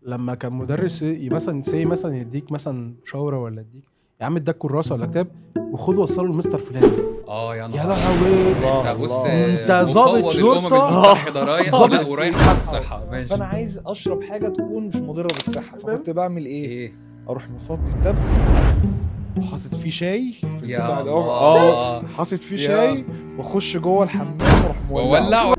لما كان مدرس مثلا سي مثلا يديك مثلا شاوره ولا يديك يا عم اداك كراسة ولا كتاب وخد وصله لمستر فلان. اه يا يا نهار لهوي، انت بص، انت ظابط مفوض شرطة. الامم المتحدة رايح، ظابط لا ورايح الصحة ماشي. فانا عايز اشرب حاجة تكون مش مضرة بالصحة، فكنت بعمل ايه؟ ايه؟ اروح مفضي التبغ وحاطط فيه شاي في يا البتاع الله. حاطط فيه يا. شاي واخش جوه الحمام واروح مولعه. وولعه.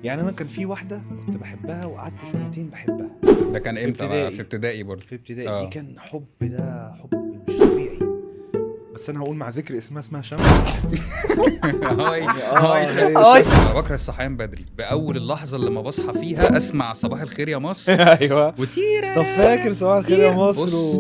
يعني انا كان في واحدة كنت بحبها وقعدت سنتين بحبها. ده كان امتى بقى؟ ابتدائي. في ابتدائي برضه. في ابتدائي. دي كان حب، ده حب مش طبيعي، بس انا هقول مع ذكر اسمها شمس. hi hi هي شمس. شمس. انا بكره الصحيان بدري، باول اللحظة اللي ما بصحى فيها اسمع صباح الخير يا مصر ايوه. وتيرة. طب فاكر صباح الخير يا مصر بص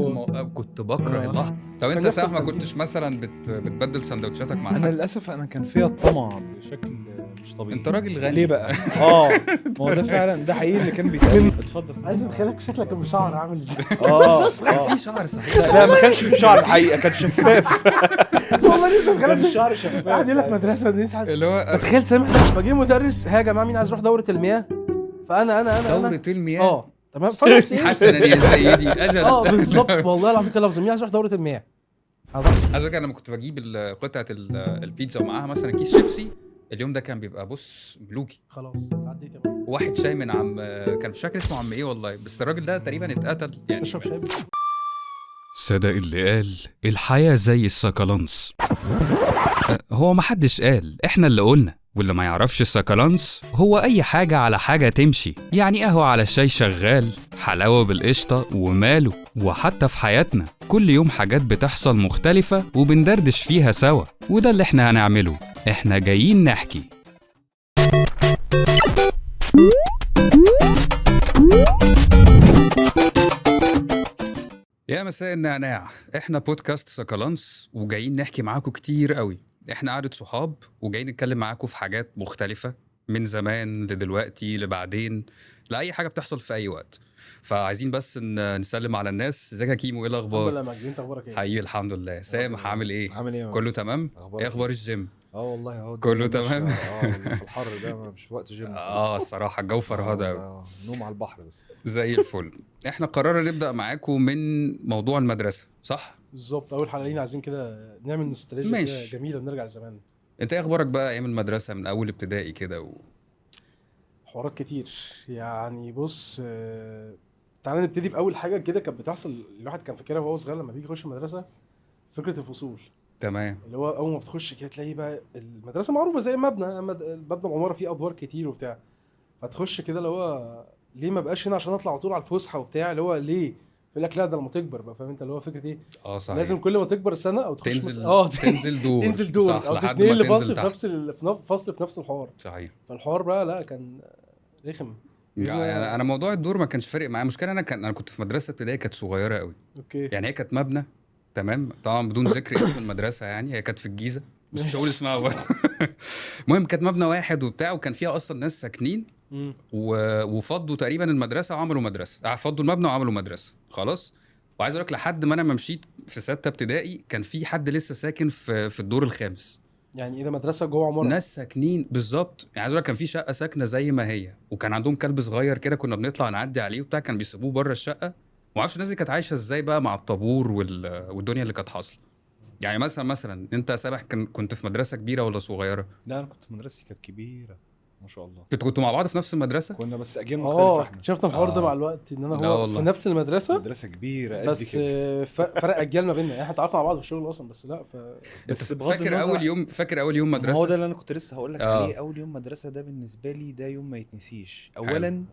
كنت بكره اللحظة. طب انت كان نفس سامح ما التمييز. كنتش مثلا بتبدل سندوتشاتك مع انا حد؟ للاسف انا كان فيا الطمع بشكل مش طبيعي. انت راجل غني. ليه بقى؟ ما هو ده فعلا، ده حقيقي اللي كان بيتقال. اتفضل. عايز اتخيلك شكلك بشعر عامل ازاي. كان في شعر صحيح. لا ما كانش في شعر الحقيقة، كان شفاف. والله نفسي كان اتخيلك شعر شفاف. قاعد يقول لك ساعتها. مدرسه نسعد. اللي هو تخيل سامح ده فجه مدرس، ها يا جماعة مين عايز يروح دوره المياه؟ فانا انا انا انا دوره المياه. تمام. فانا رحت ايه؟ حسنا يا سيدي اجل. بالظبط، والله العظيم كان لفظ مين عايز يروح دوره المياه؟ عايز اقول لك انا لما كنت بجيب قطعه البيتزا ومعاها مثلا كيس شيبسي، اليوم ده كان بيبقى بص ملوكي. خلاص عديت يا بابا. واحد شاي من عم، كان مش فاكر اسمه عم ايه والله، بس الراجل ده تقريبا اتقتل يعني. تشرب شاي؟ صدق اللي قال الحياة زي السكالانس. هو محدش قال، احنا اللي قلنا. واللي ما يعرفش السكالانس هو أي حاجة على حاجة تمشي، يعني قهوة على الشاي شغال، حلاوة بالقشطة وماله. وحتى في حياتنا كل يوم حاجات بتحصل مختلفة وبندردش فيها سوا، وده اللي احنا هنعمله. احنا جايين نحكي. يا مساء النعناع، احنا بودكاست سكالانس وجايين نحكي معاكم كتير قوي. احنا قعدة صحاب وجايين نتكلم معاكم في حاجات مختلفة من زمان لدلوقتي لبعدين، لأي حاجة بتحصل في أي وقت. فعايزين بس نسلم على الناس. ازيك يا كيمو، ايه الحمد الأخبار؟ لله مجدي، انت اخبارك ايه؟ حقيقي الحمد لله. سامح عامل ايه؟ عامل ايه يا كله تمام؟ أخبارك ايه اخبار الجيم؟ والله اهو كله الدنيا تمام؟ ماشية. والله في الحر ده مش وقت جيم. الصراحة الجو فرهدة قوي. نوم على البحر بس. زي الفل. احنا قررنا نبدأ معاكم من موضوع المدرسة، صح؟ بالظبط، اول حلقة لينا عايزين كده نعمل نوستالجيا كده ماشي. جميلة ونرجع لزمان. انت ايه اخبارك بقى ايام المدرسة من اول ابتدائي كده حوارات كتير يعني. بص، تعالى نبتدي باول حاجة كده كانت بتحصل، الواحد كان فاكرها وهو صغير لما بيجي يخش المدرسة، فكرة الفصول. تمام. اللي هو اول ما بتخش كده تلاقي بقى المدرسة معروفة زي مبنى، مبنى العمارة فيه ادوار كتير وبتاع، فتخش كده اللي هو ليه ما بقاش هنا عشان اطلع على طول على الفسحة وبتاع، اللي هو ليه؟ يقول لك لا ده لما تكبر بقى، فاهم انت اللي هو فكرة ايه؟ صحيح. لازم كل ما تكبر سنة او تخش تنزل مثلا تنزل دور. تنزل دور صح، او لحد تتنقل ما لفصل تنزل في تحت. نفس في فصل في نفس الحوار. صحيح. فالحوار بقى لا كان رخم. يعني انا موضوع الدور ما كانش فارق معايا. المشكلة انا كنت في مدرسه ابتدائي كانت صغيرة قوي. okay. يعني هي كانت مبنى، تمام، طبعا بدون ذكر اسم المدرسة، يعني هي كانت في الجيزة بس مش هقول اسمها برضه. المهم كانت مبنى واحد وبتاع، وكان فيها اصلا ناس ساكنين وفضوا تقريبا المدرسة وعملوا مدرسه، فضوا المبنى وعملوا مدرسه خلاص. وعايز اقول لك لحد ما انا ما مشيت في 6 ابتدائي كان في حد لسه ساكن في الدور الخامس. يعني ايه ده، مدرسه جوه عمارة؟ ناس ساكنين بالظبط. يعني عايز اقول لك كان في شقه ساكنة زي ما هي، وكان عندهم كلب صغير كده كنا بنطلع نعدي عليه وبتاع، كان بيسيبوه بره الشقة. ما اعرفش الناس دي كانت عايشه ازاي بقى مع الطابور والدنيا اللي كانت حاصله. يعني مثلا انت سامح كنت في مدرسه كبيرة ولا صغيرة؟ لا انا كنت مدرستي كانت كبيرة ما شاء الله. كنتوا مع بعض في نفس المدرسة؟ كنا بس اجيال مختلفة احنا. اكتشفنا الحوار ده مع الوقت ان انا لا هو والله. في نفس المدرسة، مدرسه كبيرة قد بس كده، فرق اجيال ما بيننا، يعني احنا اتعرفنا مع بعض في الشغل اصلا، بس لا بس بغض فاكر النظر اول يوم، فاكر اول يوم مدرسه؟ ما هو ده اللي انا كنت لسه هقول لك عليه. اول يوم مدرسه ده بالنسبة لي ده يوم ما يتنسيش. اولا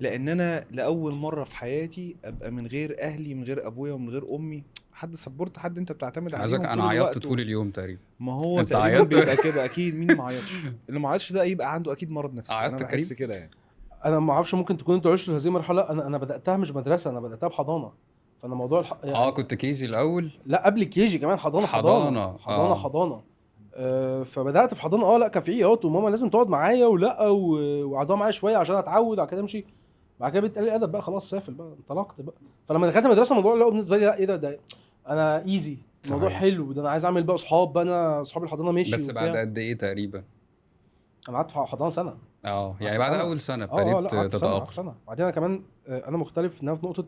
لان انا لاول مرة في حياتي ابقى من غير اهلي، من غير ابويا ومن غير امي، حد support، حد انت بتعتمد عليه. انا عيطت طول اليوم تقريبا. ما هو تقريبا بيبقى كده اكيد. مين ما عيطش؟ اللي ما عيطش ده يبقى عنده اكيد مرض نفسي. انا بحس كده يعني. انا ما اعرفش، ممكن تكون انتوا عشتوا هذه المرحلة. انا بداتها مش مدرسه، انا بداتها بحضانه. فانا موضوع يعني كنت KG الاول؟ لا قبل KG كمان، حضانة حضانة حضانة, حضانة. فبدات في حضانة. لا كان في عياط وماما لازم تقعد معايا ولا وقعدوها معايا شوية عشان اتعود، بعد كده امشي. بعد كده بقيت ادب بقى، خلاص سافل بقى، انطلقت بقى. فلما دخلت المدرسة الموضوع اللي هو بالنسبة لي لا ايه ده انا easy، الموضوع حلو، ده انا عايز اعمل بقى اصحاب بقى، انا اصحاب الحضانة ماشي. بس بعد قد ايه تقريبا؟ انا قعدت في حضانة سنة. يعني قعدت بعد سنة. اول سنة اه لا ابتديت قعدت سنة، قعدت تتاقلم. سنة. بعدين انا كمان انا مختلف ان انا في نقطة،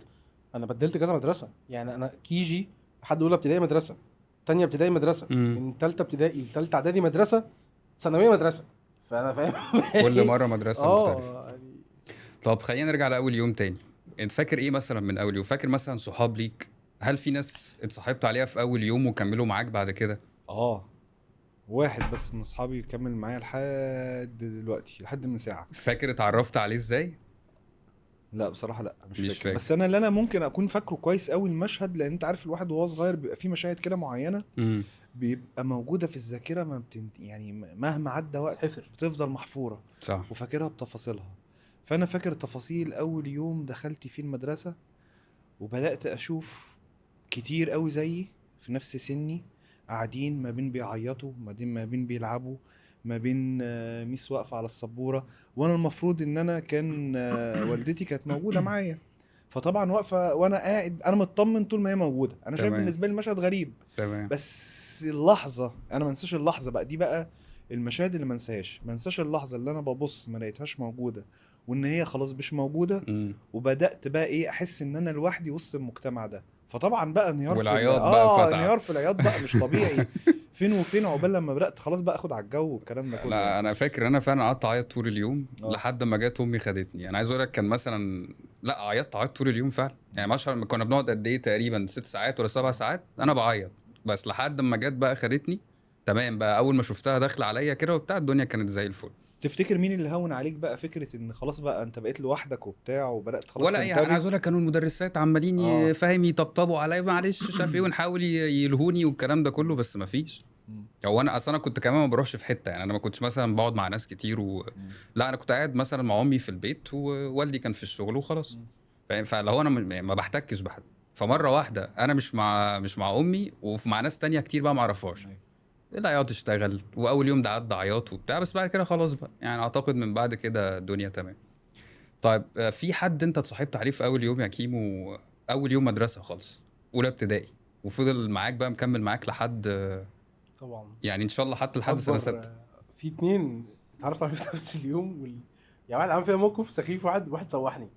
انا بدلت كذا مدرسه. يعني انا KG لحد اولى ابتدائي مدرسه، تانية ابتدائي مدرسه، من تالتة ابتدائي لتالتة اعدادي مدرسه، ثانوية مدرسه. فانا فاهم كل مرة مدرسه مختلفة. يعني طب خلينا نرجع لاول يوم تاني. انت فاكر ايه مثلا من اول يوم؟ فاكر مثلا صحاب ليك؟ هل في ناس اتصاحبت عليها في اول يوم وكملوا معاك بعد كده؟ واحد بس من اصحابي كمل معايا لحد دلوقتي، لحد من ساعة. فاكر اتعرفت عليه ازاي؟ لا بصراحة لا مش فاكر. بس انا اللي انا ممكن اكون فاكره كويس قوي المشهد، لان انت عارف الواحد وهو صغير بيبقى فيه مشاهد كده معينة بيبقى موجودة في الذاكرة، ما يعني مهما عدى وقت بتفضل محفورة. صح. وفاكرها بتفاصيلها. فانا فاكر تفاصيل اول يوم دخلت فيه المدرسة، وبدات اشوف كتير قوي زيي في نفس سني قاعدين ما بين بيعيطوا، ما بين بيلعبوا، ما بين ميس واقفة على السبوره، وانا المفروض ان انا كان والدتي كانت موجودة معايا، فطبعا واقفة وانا قاعد انا مطمن طول ما هي موجودة. انا شايف بالنسبة لي المشهد غريب. تمام. بس اللحظة انا ما انساش اللحظة بقى دي، بقى المشاهد اللي ما انساهاش، ما انساش اللحظة اللي انا ببص ما لقيتهاش موجودة، وان هي خلاص مش موجودة. وبدات بقى ايه، احس ان انا لوحدي وسط المجتمع ده. فطبعا بقى انهيار والعياط بقى فتح، انهيار في العياط بقى مش طبيعي. فين وفين عقبال لما بدات خلاص بقى اخد على الجو والكلام ده كله. لا انا فاكر انا فعلا قعدت اعيط طول اليوم لحد ما جت امي خدتني. انا عايز اقول لك كان مثلا لا عيطت طول اليوم فعلا. يعني مثلا كنا بنقعد قد ايه تقريبا 6 ساعات ولا 7 ساعات انا بعيط، بس لحد ما جت بقى خدتني. تمام بقى اول ما شفتها داخله عليا كده وبتاع الدنيا كانت زي الفل. تفتكر مين اللي هون عليك بقى فكرة ان خلاص بقى انت بقيت لوحدك وبتاع وبدات خلاص ولا اي؟ انا عايز اقول لك كانوا المدرسات عمالين فاهم يطبطبوا عليا، معلش مش عارف ايه، ونحاول يلهوني والكلام ده كله، بس ما فيش. هو انا اصلا كنت كمان ما بروحش في حتة، يعني انا ما كنتش مثلا بقعد مع ناس كتير لا انا كنت قاعد مثلا مع امي في البيت ووالدي كان في الشغل وخلاص، فاهم؟ فاللي هو انا ما بحتكش بحد. فمره واحدة انا مش مع امي ومع ناس تانية كتير بقى ما اعرفهاش، العياط اشتغل، واول يوم ده عدى عياط وبتاع، بس بعد كده خلاص بقى يعني اعتقد من بعد كده الدنيا تمام. طيب في حد انت اتصاحبت عليه في اول يوم يا كيمو، اول يوم مدرسه خالص اولى ابتدائي، وفضل معاك بقى مكمل معاك لحد طبعا يعني ان شاء الله حتى لحد سنة 6؟ في 2 اتعرفت عليهم في نفس اليوم يعني واحد عمل فيها موقف سخيف، واحد سوحني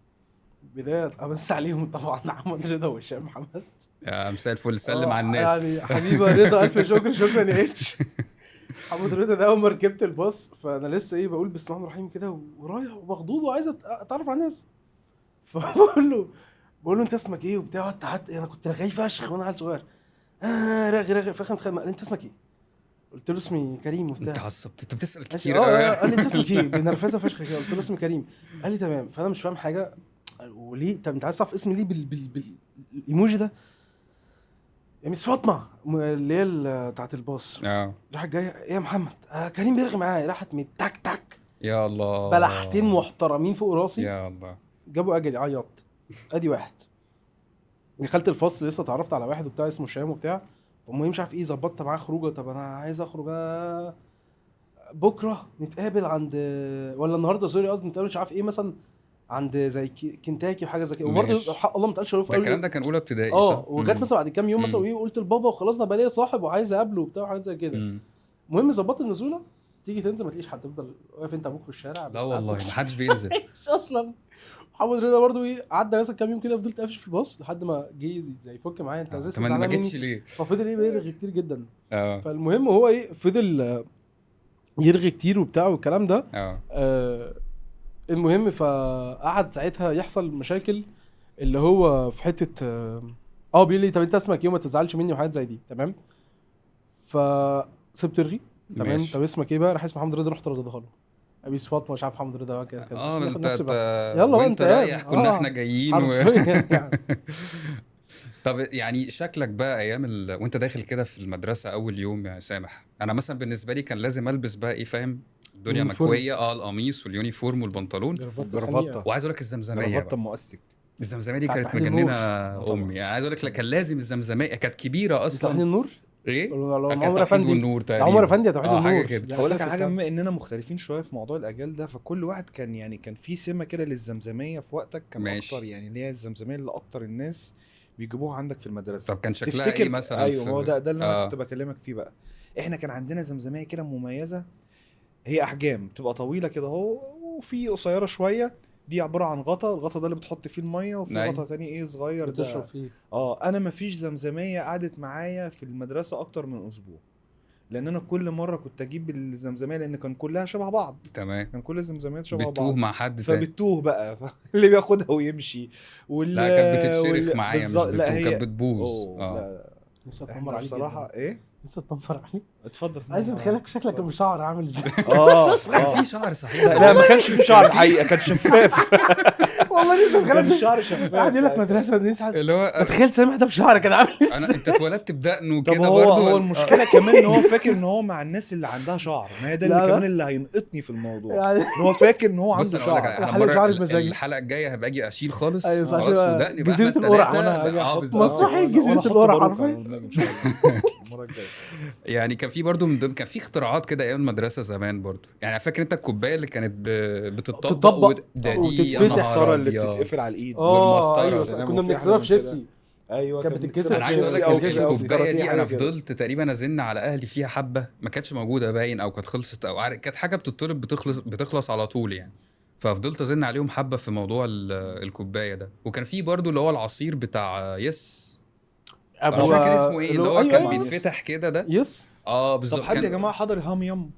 بداية ابص عليهم طبعا، محمد رضا وهشام محمد. يا مساء الفل، سلم على الناس يعني حبيبي رضا، الف شكر، شكرا يا اتش. محمد رضا ده اول ما ركبت الباص فانا لسه ايه بقول بسم الله الرحمن الرحيم كده ورايح ومخضوض وعايز اتعرف على الناس، فبقول له انت اسمك ايه وبتاع، انا كنت رغاي فشخ وانا عيل صغير، رغي رغي فخم، انت اسمك ايه؟ قلت له اسمي كريم وبتاع. انت عصبت، انت بتسال كتير قوي. قال لي انت اسمك ايه؟ بنرفزه فشخ كده. قلت له اسمي كريم. قال لي تمام. فانا مش فاهم حاجة، وليه؟ طب انت عايز تعرف اسمي ليه بالايموجي ده؟ يا ميس فاطمة اللي هي بتاعت الباص راحت جاية، ايه يا محمد؟ كريم بيرغي معايا. راحت من تك تك، يا الله، بلحتين محترمين فوق راسي، يا الله، جابوا اجلي، عيطت. ادي واحد. دخلت الفصل لسه اتعرفت على واحد وبتاع اسمه شام وبتاع، المهم مش عارف ايه، ظبطت معاه خروجه. طب انا عايز اخرج بكره نتقابل عند، ولا النهارده sorry قصدي نتقابل مش عارف ايه، مثلا عند زي كنتاكي وحاجه زي كده. وبرده حق الله ما اتقالش. ده الكلام ده كان اولى ابتدائي صح؟ وجت مثلا بعد كام يوم مثلا وايه، قلت لبابا وخلاص انا بقى ليا صاحب وعايز اقابله وبتاع وحاجات زي كده. المهم ظبطت النزوله، تيجي تنزل ما تلاقيش حد، تفضل واقف انت ابوك في الشارع. لا والله ما حدش بينزل اصلا. محمد رضا برده ايه عدى مثلا كام يوم كده، فضلت قافش في الباص لحد ما جه زي يفك معايا، انت لسه ما جيتش ليه؟ ففضل ايه بيرغي كتير جدا. فالمهم هو ايه فضل يرغي كتير وبتاع والكلام ده. المهم فقعد ساعتها يحصل مشاكل اللي هو في حتة بيقول لي طب انت اسمك ايه وما تزعلش مني وحاجات زي دي. تمام. فسبت رغي. تمام. طب اسمك ايه بقى؟ راح اسمه محمد رضا، رحت رددها له ابيس فاطمة مش عارف محمد رضا كده كذا. انت يلا وانت رايح كنا احنا جايين يعني. طب يعني شكلك بقى ايام وانت داخل كده في المدرسة اول يوم يا سامح، انا مثلا بالنسبة لي كان لازم البس بقى ايه فاهم، الدنيا مكويه، القميص وال uniform والبنطلون جرافطه، وعايز اقول لك الزمزميه، جرافطه مؤسك، الزمزميه دي كانت مجننه امي. يعني عايز اقول لك كان لازم الزمزميه، كانت كبيرة اصلا. توحيد النور ايه؟ عمر افندي والنور تقريبا، عمر افندي توحيد النور. هقول لك على حاجة، بما اننا مختلفين شوية في موضوع الاجيال ده، فكل واحد كان يعني كان في سمه كده للزمزميه في وقتك كان اكتر، يعني اللي هي الزمزميه اللي اكتر الناس بيجيبوها عندك في المدرسة. طب كان شكلها ايه مثلا؟ ايوه هو ده اللي انا كنت بكلمك فيه بقى. احنا كان عندنا زمزميه كده مميزة، هي احجام بتبقى طويلة كده اهو وفي قصيرة شوية، دي عبارة عن غطا، الغطا ده اللي بتحط فيه المية، وفي أيوة. غطا تاني ايه صغير بتشرب ده. فيه. انا مفيش زمزميه قعدت معايا في المدرسة اكتر من اسبوع، لان انا كل مرة كنت اجيب الزمزميه لان كان كلها شبه بعض. تمام. كان كل الزمزميات شبه بتوه بعض، مع حد تاني، فبتوه بقى اللي بياخدها ويمشي واللي لا كانت بتتشرخ معايا، مش بالظبط. لا بتوه، هي كانت بتبوظ. لا نفسي اتنمر احنا عليك بصراحة جداً. ايه. نفسي اتنمر عليك. اتفضل. عايز اتخيلك شكلك كان بشعر عامل ازاي. كان في شعر صحيح. لا ما كانش في شعر الحقيقة، كان شفاف. والله نفسي كان اتخيلك شعر شفاف قاعد يقول لك ساعتها. مدرسه نسعد، اللي هو تخيل سامح ده بشعر كان عامل ازاي. انا انت اتولدت بدقنه طب كده هو برضه هو ولا- المشكلة كمان ان هو فاكر ان هو مع الناس اللي عندها شعر، ما هي ده لا، اللي لا. كمان اللي هينقطني في الموضوع، يعني ان هو فاكر ان هو بص عنده انا اقول لك شعر. انا حلق شعري المرة بمزاجي. الحلقة الجاية هبقى اجي اشيل خالص. أيوة، صح، خلاص عشان ودقني بقى جزيرة احنا القرع. التلاتة. وانا هاجي احط بالظبط. مسرحية وأنا جزيرة أحط القرع باروكة حرفيا. على إن شاء الله المرة الجاية. يعني كان في برضه من ضمن كان في اختراعات كده ايام المدرسة زمان برضه، يعني فاكر انت الكوباية اللي كانت بتطبق بتطبق ده دي يا وتتفتح. نهار المسطره اللي أبيض. بتتقفل على الايد. والمسطرة. ايوه سلام، كنا وفي أحلى بنكسبها من في كده. شيبسي. ايوه كانت بتتكسر انا عايز اقول لك أو كده أو الكوباية دي انا فضلت تقريبا ازن على اهلي فيها حبه، ما كانتش موجودة باين او كانت خلصت او كانت حاجة بتطلب بتخلص على طول يعني، ففضلت ازن عليهم حبه في موضوع الكوباية ده. وكان في برضو اللي هو العصير بتاع يس، أبو مش فاكر اسمه ايه، اللي هو أيوة، كان أيوة. بيتفتح كده ده. yes. بالظبط. طب حد يا جماعة حضر هام يام؟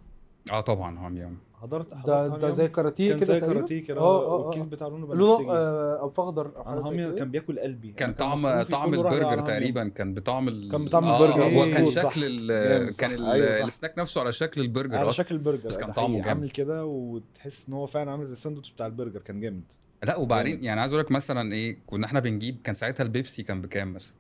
طبعا هام يام. حضرت ده زي كاراتيه كان كده زي تقريبا. كاراتيه كده، والكيس بتاع لونه لونه بنفسجي. او اخضر او انا حاجة زي هام يام كده. كان بياكل قلبي. كان أنا طعم مصروفي طعم كله راح على البرجر هام يام. تقريبا، كان بطعم كان بطعم البرجر، هو كان مظبوط، صح. شكل جامد، صح. كان أيوة، صح. السناك نفسه على شكل البرجر على اصلا، شكل البرجر، بس كان ده طعمه حقيقي. جامد. عامل كده وتحس ان هو فعلا عامل زي الساندوتش بتاع البرجر، كان جامد. لا وبعدين جامد. يعني عايز اقول لك مثلا ايه، كنا احنا بنجيب، كان ساعتها البيبسي كان بكام مثلا؟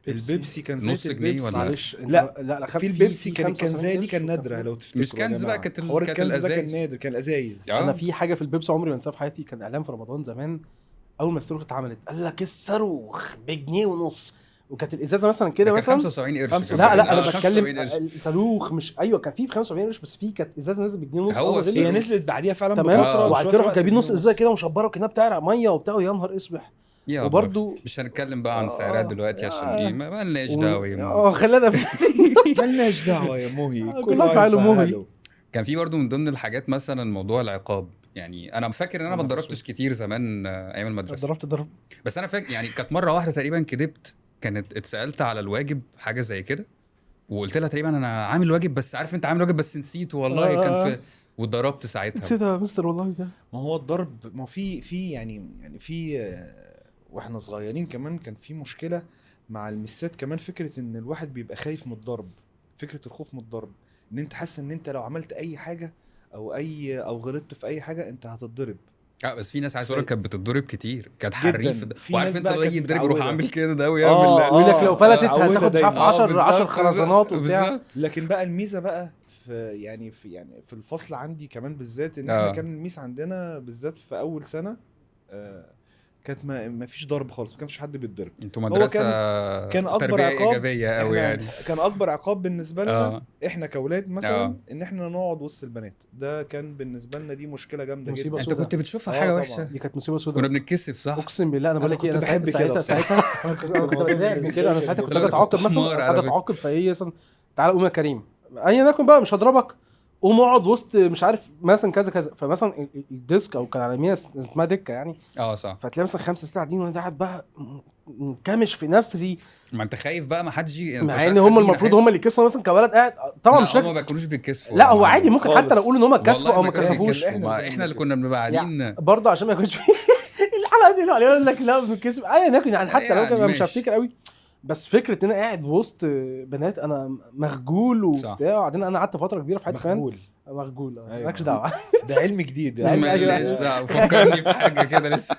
البيبسي كان زي نص جنيه البيبسي. ولا؟ معلش لا، لا لا في البيبسي كان الكنزايه دي كان نادرة لو تفتكروا. مش كنز بقى، كانت حوار كانت الكنز ده كان الازايز. نادر، كان الازايز. انا في حاجة في البيبسي عمري ما انساها في حياتي، كان اعلان في رمضان زمان اول ما الصاروخ اتعملت، قال لك الصاروخ بجنيه ونص، وكانت الازازه مثلا كده كان مثلا 75 قرش. لا لا انا 75 بتكلم قرش. الصاروخ مش، ايوه كان في ب 75 قرش، بس في كانت ازازة نزلت بجنيه ونص. هو أول غلي. هي نزلت بعديها فعلا تمام. بفترة وبعد وشوية كده راحوا وقت جايبين نص بجنيه ازازة ونص. كده ومشبره وكانها بتعرق مية وبتاع، يا نهار اسوح. يا وبرده مش هنتكلم بقى عن سعرات دلوقتي عشان ايه، ما لناش دعوه يا مهي. خلينا مالناش دعوه يا مهي، كل كل واحد واحد عقله في مهي. حاله. كان في برضو من ضمن الحاجات مثلا موضوع العقاب، يعني انا فاكر ان انا ما اتضربتش كتير زمان ايام المدرسة. ضربت ضرب بس انا فاكر يعني كانت مرة واحدة تقريبا كدبت، كانت اتسالت على الواجب حاجة زي كده، وقلت لها تقريبا انا عامل واجب، بس عارف انت عامل واجب بس نسيته والله، كان في، واتضربت ساعتها. نسيت يا مستر والله ده. ما هو الضرب، ما في يعني في واحنا صغيرين كمان كان في مشكلة مع المسات كمان، فكرة ان الواحد بيبقى خايف من الضرب، فكرة الخوف من الضرب، ان انت حاسس ان انت لو عملت اي حاجة او اي او غلطت في اي حاجة انت هتتضرب. بس في ناس عايز اقول لك كانت بتتضرب كتير، كانت حريف، وعارف انت لو يجي يتضرب يروح عامل كده ده ويعمل، يقول لك لو فلتت هتاخد مش عارف 10 خرزانات وبتاع. لكن بقى الميزة بقى في يعني في يعني في الفصل عندي كمان بالذات، ان احنا كان الميس عندنا بالذات في اول سنة كانت ما فيش ضرب خالص، ما كانش حد بيتضرب. انتوا مدرسه كان اكبر عقاب ايجابية قوي يعني. كان اكبر عقاب بالنسبة لنا احنا كاولاد مثلا ان احنا نقعد وسط البنات، ده كان بالنسبة لنا دي مشكلة جامدة جدا. انت كنت بتشوفها حاجة وحشة؟ دي كانت مصيبة سوداء، كنا بنتكسف صح؟ اقسم بالله انا بقول لك ايه، انا ساعتها ساعتها انا كنت بترعب من كده. انا ساعتها كنت اتعاقب مثلا، اجي اتعاقب في مثلا تعالى قوم يا كريم، ايا يكن بقى مش هضربك، قوم اقعد وسط مش عارف مثلا كذا كذا. فمثلا ال desk او كان على يمين اسمها دكه يعني، صح، فتلاقي مثلا 5 6 قاعدين وانا قاعد بقى منكمش في نفسي. ما انت خايف بقى ما حدش يجي، مع ان هم المفروض هم اللي كسفوا مثلا كولد قاعد طبعا مش هم ما كانوش بيتكسفوا. لا هو عادي ممكن حتى لو اقول ان هم اتكسفوا او ما كسفوش، احنا اللي كنا بنبقى قاعدين برضه عشان ما يكونش الحلقة دي يقول لك لا بنتكسف ايا يكن يعني، حتى لو كان مش هفتكر قوي، بس فكرة ان انا قاعد وسط بنات انا مخجول وبتاع. وبعدين انا قعدت فترة كبيرة في حياتي كمان مخجول، مالكش دعوه، ده علم جديد يعني، ماليش دعوه، فكرني بحاجة كده لسه.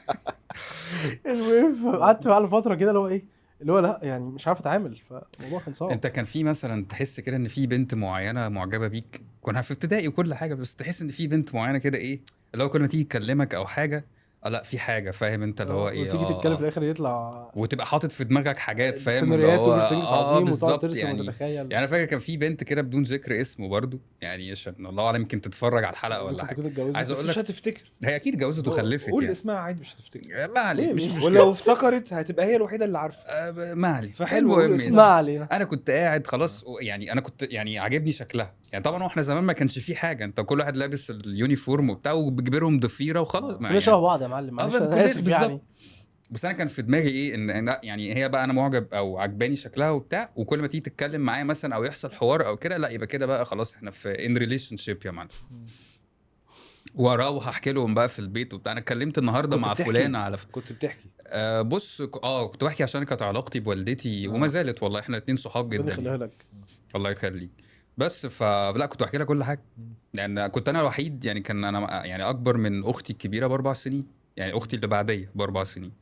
المهم قعدت بقى فترة كده اللي هو ايه، اللي هو لا يعني مش عارف اتعامل، فالموضوع كان صعب. انت كان في مثلا تحس كده ان في بنت معينة معجبه بيك؟ كنا في ابتدائي وكل حاجة، بس تحس ان في بنت معينة كده ايه، اللي هو كل ما تيجي تكلمك او حاجة لا في حاجة، فاهم انت اللي هو ايه، وتيجي تتكلم في الاخر يطلع وتبقى حاطط في دماغك حاجات، فاهم سيناريوهات وبرسنجز عظيم وتقعد ترسم يعني. وتتخيل. يعني انا فاكر كان في بنت كده بدون ذكر اسمه برضو يعني، عشان الله اعلم يمكن تتفرج على الحلقة ولا حاجة، عايز اقول لك مش هتفتكر، هي اكيد اتجوزت وخلفت قول يعني. اسمها عادي مش هتفتكر، ما عليك مش مشكلة، ولو افتكرت هتبقى هي الوحيدة اللي عارفه. ما عليك، فحلو ما علينا. انا كنت قاعد خلاص يعني، انا كنت يعني عاجبني شكلها، يعني طبعا واحنا زمان ما كانش فيه حاجة، انت كل واحد لابس ال uniform وبتاع وبيجبرهم ضفيرة وخلاص. كلنا شبه بعض يا معلم، معلش انا اسف يعني. بس انا كان في دماغي ايه، ان يعني هي بقى انا معجب او عجباني شكلها وبتاع، وكل ما تيجي تتكلم معايا مثلا او يحصل حوار او كده، لا يبقى كده بقى خلاص احنا في in relationship يا معلم. واروح احكي لهم بقى في البيت وبتاع، انا اتكلمت النهارده مع فلانه على كنت بتحكي؟ بص كنت بحكي عشان كانت علاقتي بوالدتي وما زالت والله، احنا الاثنين صحاب جدا. الله يخليها لك. الله يخليك. بس فلا كنت بحكي لها كل حاجة، لان كنت انا الوحيد يعني، كان انا يعني اكبر من اختي الكبيرة ب4 سنين، يعني اختي اللي بعديه ب4 سنين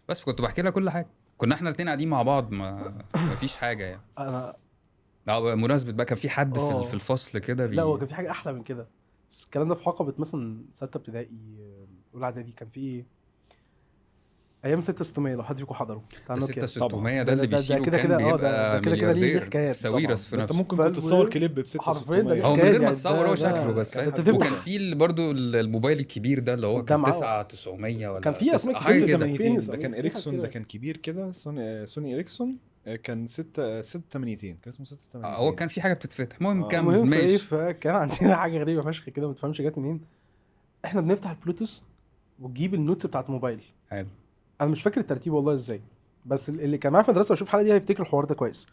بس، كنت بحكي لها كل حاجة. كنا احنا الاثنين قاعدين مع بعض، ما فيش حاجة يعني. انا بمناسبة بقى كان في حد في الفصل كده لا هو كان في حاجة احلى من كده، بس الكلام ده في حقبة مثلا 6 ابتدائي اولى اعدادي. كان في ايه ايام 6600 لو حد فيكم حضره، بتاع نوكيا 6600 ده اللي بيشيله كان بيبقى ملياردير ساويرس في نفسه. انت ممكن كنت تصور كليب ب 6600 هو من غير ما تصور، هو شكله بس فاهم. وكان في برضه الموبايل الكبير ده اللي هو كان 9900 ولا كان في اسمه 682 ده كان اريكسون، ده كان كبير كده، سوني اريكسون كان 682، كان اسمه 682. هو كان في حاجة بتتفتح. المهم كان ماشي. كان عندنا حاجة غريبة فشخ كده ما تفهمش جت منين. احنا بنفتح البلوتوث وتجيب ال notes بتاعت الموبايل. حلو. انا مش فاكر الترتيب والله ازاي، بس اللي كان معايا في المدرسة واشوف الحلقة دي هيفتكر الحوار ده كويس.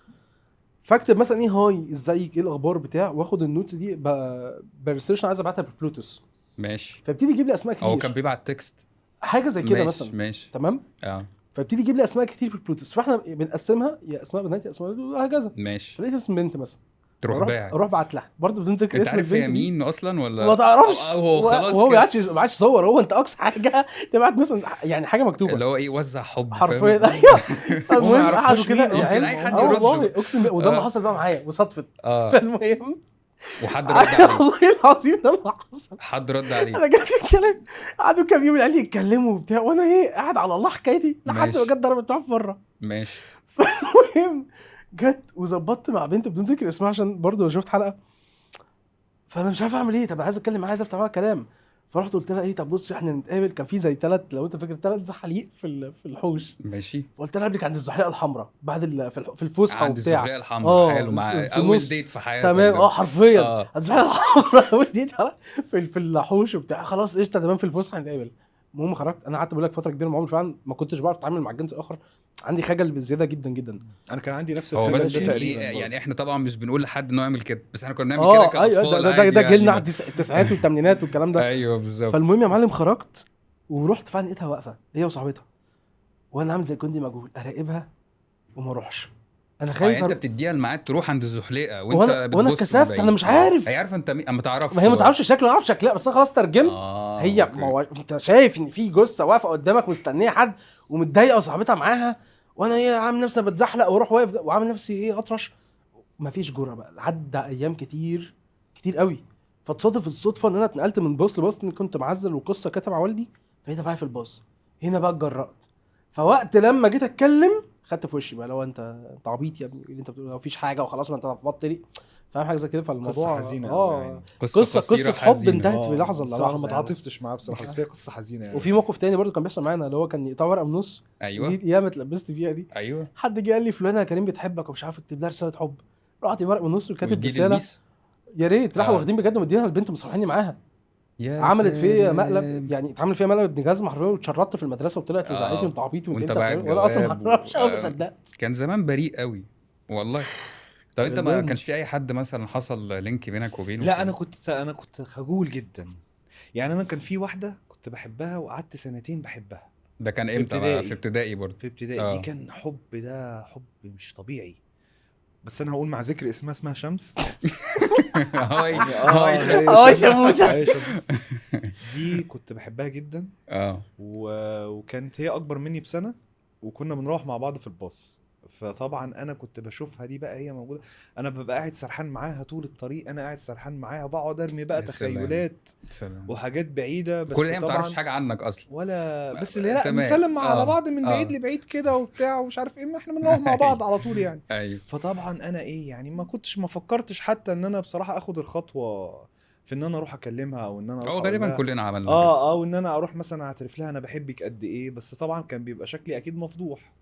فاكتب مثلا ايه hi ازيك ايه الاخبار بتاع، واخد ال notes دي ب research عايز ابعتها بالبلوتوث. ماشي. فابتدي يجيب لي اسماء كتير. هو كان بيبعت text حاجة زي كده مثلا. ماشي تمام. فابتدي يجيب لي اسماء كتير في البلوتوث، فاحنا بنقسمها يا اسماء بنات يا اسماء وهكذا. ماشي. فلقيت اسم بنت مثلا، تروح باعت، اروح بعت لها برضه بدون ذكر اسم. انت عارف هي مين اصلا ولا ما تعرفش؟ هو خلاص هو ما عادش صور، هو انت اقصى حاجة تبعت مثلا يعني حاجة مكتوبة اللي هو ايه وزع حب حرفيا. ايوه. المهم قعدوا كده يعني اي حد يرد والله اقسم بالله، وده اللي حصل بقى معايا وصدفه. فالمهم وحد رد عليه والله العظيم ده اللي حصل، حد رد عليه. انا جات لي الكلام، قعدوا كام يوم العيال يتكلموا وبتاع، وانا ايه قاعد على الله حكايتي لحد ما جت ضربت واحد بره. ماشي. فالمهم جت وظبطت مع بنت بدون ذكر اسمها عشان برضه شفت حلقة، فانا مش عارف اعمل ايه. طب عايز اتكلم معاها، عايز افتح معاها كلام. فرحت قلت لها ايه طب بص احنا نتقابل. كان في زي 3 لو انت فاكر 3 زحاليق في الحوش. ماشي. فقلت لها قبلك عند الزحليقه الحمراء بعد في الفسحة عند وبتاع. الزحليقه الحمراء. حلو. مع اول date في حياتك. تمام. حرفيا عند الزحليقه الحمراء اول date في الحوش وبتاع. خلاص قشطه تمام في الفسحة نتقابل. المهم خرجت انا قعدت بقول لك فترة كبيرة من عمري فعلا ما كنتش بعرف اتعامل مع الجنس الاخر، عندي خجل بزيادة جدا جدا. انا كان عندي نفس الخجل ده تقريبا. يعني احنا طبعا مش بنقول لحد انه يعمل كده، بس احنا كنا بنعمل كده كاطفال. ايوه ده جيلنا التسعينات والثمانينات والكلام ده. ايوه بالظبط. فالمهم يا معلم خرجت ورحت فعلا لقيتها واقفة هي وصاحبتها، وانا عامل زي جندي مجهول اراقبها وما اروحش. انا خايف. يعني انت بتديها الميعاد تروح عند الزحليقه وانت بتبص، وانا اتكسفت، انا مش عارف. هي عارفه انت ما تعرفش، ما هي ما تعرفش شكله، ما اعرفش شكلها، بس انا خلاص ترجمت. هي ما هو انت شايف ان في جثة واقفة قدامك مستنيه حد ومتضايقه وصاحبتها معاها، وانا ايه عامل نفسي بتزحلق واروح واقف وعامل نفسي ايه اطرش. مفيش جرأه بقى. عدى ايام كتير كتير قوي. فتصادف الصدفة ان انا اتنقلت من باص لباص، كنت معزل وقصة كانت مع والدي، فلقيتها معايا في الباص. هنا بقى اتجرأت. فوقت لما جيت اتكلم خدت في وشي بقى، لو انت عبيط يا ابني اللي انت بتقوله، مفيش حاجة وخلاص ما انت رفضت لي، فاهم حاجة زي كده. فالموضوع قصة حزينة يعني. قصة حب انتهت في لحظة. لا انا ما تعاطفتش معاه بصراحة، بس هي قصة حزينة يعني. وفي موقف تاني برضو كان بيحصل معانا اللي هو كان يقطع ورقة من نص. ايوه دي ياما اتلبست فيها دي. ايوه. حد جه قال لي فلانه يا كريم بتحبك ومش عارف اكتب لها رسالة حب. رحت ورقة من نص وكاتب رسالة. يا ريت راحوا واخدين بجد ومدينها للبنت مصالحيني معاها. عملت فيا مقلب يعني، اتعمل فيا مقلب ابن جزمه حرفيا، واتشرطت في المدرسة وطلعت وزعقتني وانت عبيط وانت وانا اصلا ما اعرفش ما صدقت. كان زمان بريء قوي والله. طب انت ما كانش في اي حد مثلا حصل link بينك وبينه؟ لا انا كنت خجول جدا يعني. انا كان في واحدة كنت بحبها وقعدت سنتين بحبها. ده كان امتى؟ في ابتدائي برضه. في ابتدائي. دي كان حب، ده حب مش طبيعي. بس انا هقول مع ذكر اسمها شمس. hi hi شموسه. hi شمس. دي كنت بحبها جدا. وكانت هي اكبر مني بسنة، وكنا بنروح مع بعض في الباص. فطبعا انا كنت بشوفها دي بقى هي موجودة، انا ببقى قاعد سرحان معاها طول الطريق، انا قاعد سرحان معاها بقعد ارمي بقى تخيلات وحاجات بعيدة. بس كل ده ما تعرفش حاجة عنك اصلا ولا بس اللي لا بنسلم على بعض من بعيد لبعيد كده وبتاع ومش عارف ايه، ما احنا بنروح مع بعض على طول يعني. ايوه. فطبعا انا ايه يعني ما كنتش ما فكرتش حتى ان انا بصراحة اخد الخطوة في ان انا اروح اكلمها او ان انا اروح، غالبا كلنا عملنا او ان انا اروح مثلا اعترف لها انا بحبك قد ايه. بس طبعا كان بيبقى شكلي اكيد مفضوح.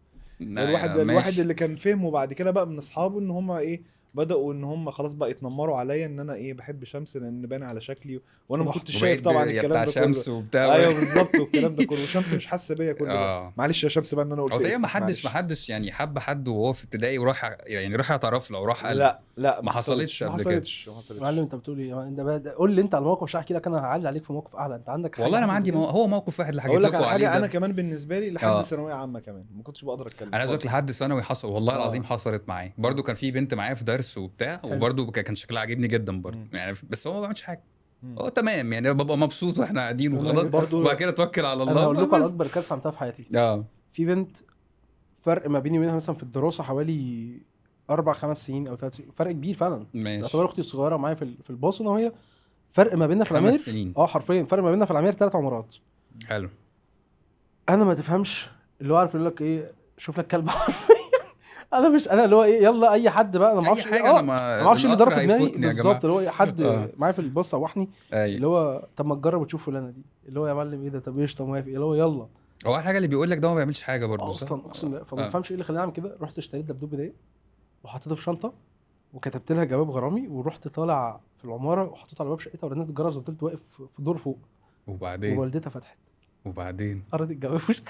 الواحد اللي كان فهمه بعد كده بقى من اصحابه ان هم ايه بداوا ان هم خلاص بقى يتنمروا عليا ان انا ايه بحب شمس لان بان على شكلي، وانا ما كنتش شايف طبعا الكلام بتاع ده كله. شمس وبتاع. ايوه بالظبط، والكلام ده كله، وشمس مش حاسه بيا كل ده. معلش يا شمس بقى ان انا قلت اسمك. ما حدش يعني حب حد وهو في ابتدائي وراح يعني راح يعترف له وراح قال لا لا، ما حصلتش قبل كده. ما حصلتش. معلم انت بتقول ايه؟ انت قول لي انت على الموقف، مش هحكي لك انا، هعلي عليك في موقف اعلى. انت عندك حاجة؟ والله انا ما عندي هو موقف واحد اللي حكيت لكم عليه. انا كمان بالنسبة لي لحد ثانوية عامة كمان ما كنتش بقدر اتكلم. انا عايز اقول لك لحد ثانوي حصل والله العظيم، حصلت معايا برده. كان في بنت معايا في درس وبتاع، وبرده كان شكلها عاجبني جدا برده يعني، بس هو ما بيعملش حاجة. هو تمام يعني، ببقى مبسوط واحنا قاعدين وخلاص، وبعد كده اتوكل على الله. انا هقول لكم على اكبر كارثة عملتها في حياتي. في بنت فرق ما بيني وبينها مثلا في الدراسة حوالي 4-5 سنين او 3 سنين، فرق كبير فعلا. تعتبر اختي الصغيرة معايا في الباص، انا وهي فرق ما بيننا في العمير 5 سنين. حرفيا فرق ما بيننا في العمير 3 عمارات. حلو. انا ما تفهمش اللي هو عارف يقول لك ايه، شوف لك كلب حرفيا. انا مش انا اللي هو ايه، يلا اي حد بقى، انا ما اعرفش حاجة، انا ما اعرفش اللي ضرب في دماغي بالظبط، اللي هو ايه، حد معايا في الباص صوحني اللي هو طب ما تجرب وتشوف فلانه دي، اللي هو يا معلم ايه ده، طب ايش، طب موافق، اللي هو يلا. هو الحاجة اللي بيقول لك ده ما بيعملش حاجة برضه اصلا، اقسم بالله. فما تفهمش ايه اللي خلاني اعمل كده. رحت اشتريت دبدوب ده وحطيته في شنطه وكتبت لها جواب غرامي، ورحت طالع في العمارة وحطيته على باب شقتها ورنيت الجرس وفضلت واقف في دور فوق. وبعدين ووالدتها فتحت، وبعدين قرت الجواب وش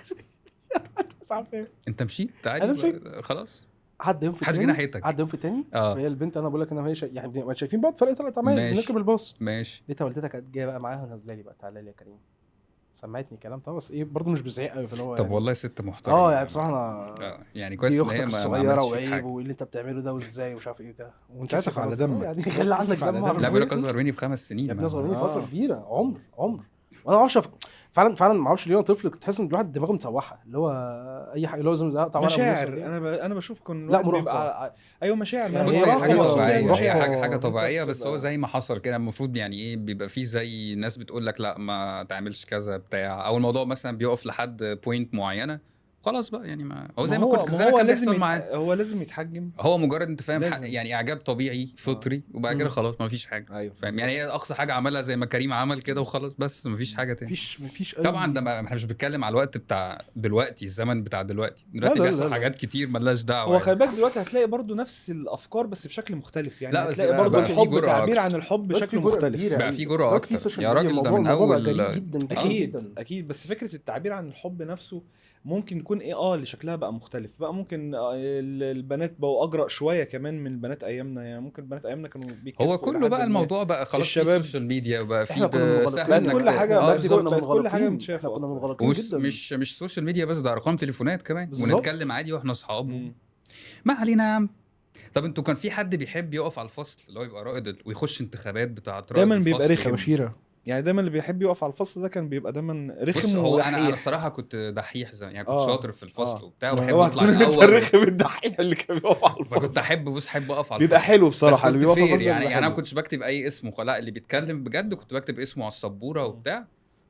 انت مشيت عادي؟ انا مشيت خلاص. حد يوم في حد جه ناحيتك، حد يوم في التاني. فهي البنت انا بقول لك انا وهي يعني شايفين بعض فرق 3 عمايل، بنركب الباص ماشي. لقيتها والدتها كانت جاية بقى معاها ونازلة لي بقى، تعالى لي يا كريم، سمعتني كلام طبعا بس ايه برضه مش بزعيق قوي. فاللي هو طب يعني والله ست محترمه يعني بصراحة انا يعني كويس ان هي ما صغيرة وعيب وايه اللي انت بتعمله ده وازاي ومش عارف ايه ده، وانت عارف على دمك يعني خلي عندك دم. لا بقول لك اصغر مني ب5 سنين يا ابني، اصغر مني فترة كبيرة، عمر. وانا ما اعرفش فعلا ما اعرفش ليه انا طفل كنت تحس ان الواحد دماغه مسوحه، اللي هو اي حاجة اللي هو لازم مشاعر. انا بشوف كن لا بيبقى ايوه مشاعر. بص هي حاجة طبيعية، هي حاجة طبيعية، بس هو زي ما حصل كده المفروض يعني ايه، بيبقى فيه زي ناس بتقول لك لا ما تعملش كذا بتاع، او الموضوع مثلا بيقف لحد point معينة خلاص بقى يعني. ما هو زي ما كنت زي ما كان بيحصل معاه، هو لازم يتحجم، هو مجرد انت فاهم يعني اعجاب طبيعي فطري وبعد كده خلاص ما فيش حاجة. أيوه فاهم يعني، هي اقصى حاجة عملها زي ما كريم عمل كده وخلاص، بس ما فيش حاجة تاني. مفيش طبعا ده ما احنا مش بنتكلم على الوقت بتاع دلوقتي، الزمن بتاع دلوقتي بيحصل حاجات كتير مالهاش دعوه. هو خلي بالك دلوقتي هتلاقي برضو نفس الافكار بس بشكل مختلف يعني، هتلاقي برضو الحب، تعبير عن الحب بشكل مختلف، بقى في جرأه اكتر يا راجل. ده من اول اكيد اكيد، بس فكرة التعبير عن الحب نفسه ممكن يكون ايه اللي شكلها بقى مختلف بقى. ممكن البنات بقوا اجرأ شوية كمان من البنات ايامنا يعني، ممكن البنات ايامنا كانوا بيكسفوا. هو كله بقى الموضوع بقى خلاص في ال social media وبقى في سهل كل حاجة، بقت كل حاجة متشافه. كنا منغلقين جدا، مش social media بس، ده ارقام تليفونات كمان ونتكلم عادي واحنا اصحاب. ما علينا يا عم. طب انتوا كان في حد بيحب يقف على الفصل اللي هو يبقى رائد ويخش انتخابات بتاعه رائد؟ دايما بيبقى رخم يعني، دايما اللي بيحب يقف على الفصل ده كان بيبقى دايما رخم. هو انا الصراحة كنت دحيح زمان يعني، كنت شاطر في الفصل وبتاع وبحب اطلع الاول. الرخم الدحيح اللي كان بيقف على الفصل، فكنت احب احب اقف على الفصل، بيبقى حلو بصراحة اللي بيقف على الفصل يعني. انا ما كنتش بكتب اي اسم، لا اللي بيتكلم بجد كنت بكتب اسمه على السبوره وبتاع،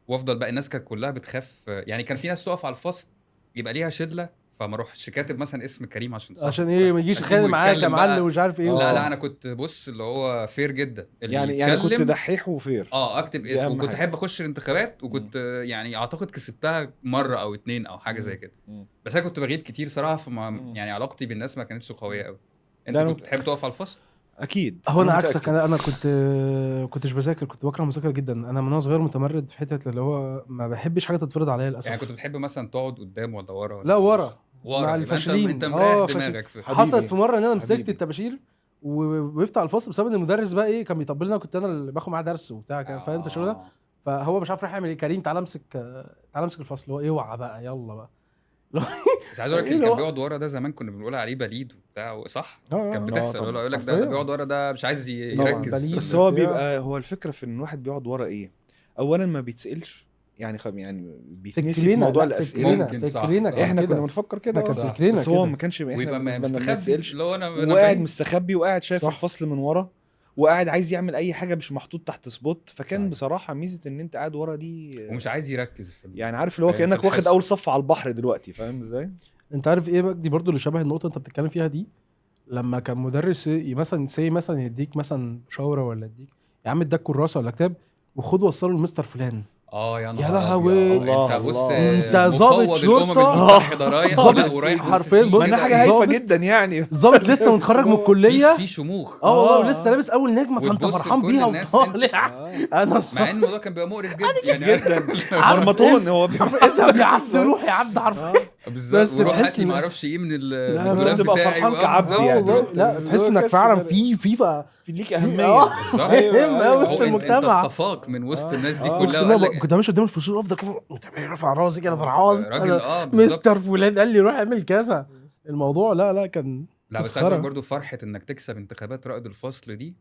وافضل بقى. الناس كانت كلها بتخاف يعني، كان في ناس تقف على الفصل يبقى ليها شله، فما اروحش كاتب مثلا اسم كريم عشان ايه ما يجيش يتخانق معاك يا معلم ومش عارف ايه. لا انا كنت بص اللي هو fair جدا يعني كنت دحيح و fair. اكتب اسم، وكنت احب اخش الانتخابات، وكنت يعني اعتقد كسبتها مرة او 2 او حاجة زي كده. بس انا كنت بغيب كتير صراحة، فما يعني علاقتي بالناس ما كانتش قوية قوي. انت كنت بتحب تقف على الفصل؟ اكيد. هو انا عكسك، انا كنتش بذاكر، كنت بكره المذاكرة جدا. انا من وانا صغير متمرد في حتة اللي هو ما بحبش حاجة تتفرض عليا للاسف. يعني كنت بتحب مثلا تقعد قدام ولا ورا؟ لا ورا مع الفاشلين. انت مريح دماغك. حصلت في مرة ان انا مسكت الطباشير ووقفت على الفصل بسبب ان المدرس بقى ايه كان بيطبل لنا، كنت انا اللي باخد معاه درس وبتاع كان فاهم انت الشغل ده. فهو مش عارف راح يعمل ايه، كريم تعالى امسك، تعالى امسك الفصل. هو اوعى بقى يلا بقى. بس عايز اقول لك اللي كان بيقعد ورا ده زمان كنا بنقول عليه بليد وبتاع، صح؟ كان بتحصل يقول لك ده بيقعد ورا ده مش عايز يركز. بس هو بيبقى، هو الفكرة في ان الواحد بيقعد ورا ايه، اولا ما بيتسالش يعني، يعني بيتنسي في موضوع الاسئلة. ممكن صح، احنا كنا بنفكر كده، بس هو ما كانش، احنا بالنسبة لنا ما بيتسالش، وقاعد مستخبي وقاعد شايف الفصل من ورا وقاعد عايز يعمل اي حاجة مش محطوط تحت spot. فكان صحيح. بصراحة ميزة ان انت قاعد ورا دي ومش عايز يركز في يعني عارف اللي هو كانك واخد اول صف على البحر دلوقتي، فاهم ازاي؟ انت عارف ايه مجدي برضو اللي شبه النقطة انت بتتكلم فيها دي، لما كان مدرس مثلا مثلا يديك مثلا شاوره ولا يديك يا عم اداك كراسة ولا كتاب وخد وصله لمستر فلان. يا يا نهار لهوي. أبيض. انت الله، بص الله. انت ظابط مفوض الامم شرطة. المتحدة رايح ظابط لا ورايح بص حرفياً، في بص، ما كده انها حاجة هايفة ظابط. جدا يعني. ظابط لسه متخرج من الكلية. في شموخ. والله آه. ولسه لابس اول نجمه، فانت وتبص فرحان لكل بيها الناس وطالع. انا مع ان الموضوع كان بيبقى مقرف جدا يعني. جدا عبد مرمطون هو اذهب يا عبد، روح يا عبد حرفيا. بالظبط. بس وروح تحس هات لي إن- ما اعرفش ايه من لا، من لا، الدولاب بتبقى بتاعي فرحان كعبد بالظبط. يعني. والله لا تحس انك فعلا في في ليك اهمية. بالظبط. أيوة، أيوة. وسط هو انت المجتمع. اصطفاك من وسط الناس دي كلها اقسم وقال بالله لك كنت ماشي قدام الفصول افضل كده رافع راسي كده فرحان. راجل أنا بالظبط. مستر فلان قال لي روح اعمل كذا. الموضوع لا لا كان لا بس عايز مسخرة. أقول برضو فرحه انك تكسب انتخابات رائد الفصل دي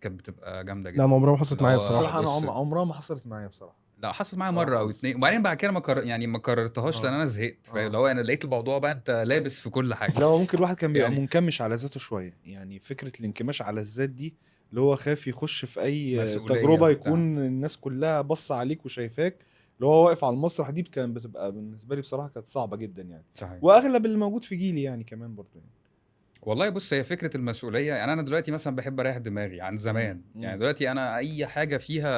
كانت بتبقى جامدة جدا. لا ما عمرها ما حصلت معايا بصراحة. بصراحة انا بص. عمرها ما حصلت معايا بصراحة. لا حصلت معايا مرة او اتنين، وبعدين بعد كده ما يعني ما كررتهاش لان انا زهقت. فاللي هو انا لقيت الموضوع بقى انت لابس في كل حاجة. لا هو ممكن الواحد كان بيبقى يعني- منكمش على ذاته شوية يعني، فكرة الانكماش على الذات دي اللي هو خاف يخش في اي مسؤولية تجربه وبتاع. يكون الناس كلها بص عليك وشايفاك، اللي هو واقف على المسرح دي كان بتبقى بالنسبة لي بصراحة كانت صعبة جدا يعني. صحيح. واغلب اللي موجود في جيلي يعني كمان برضه يعني. والله بص هي فكرة المسؤولية يعني، انا دلوقتي مثلا بحب اريح دماغي عن زمان. يعني دلوقتي انا اي حاجة فيها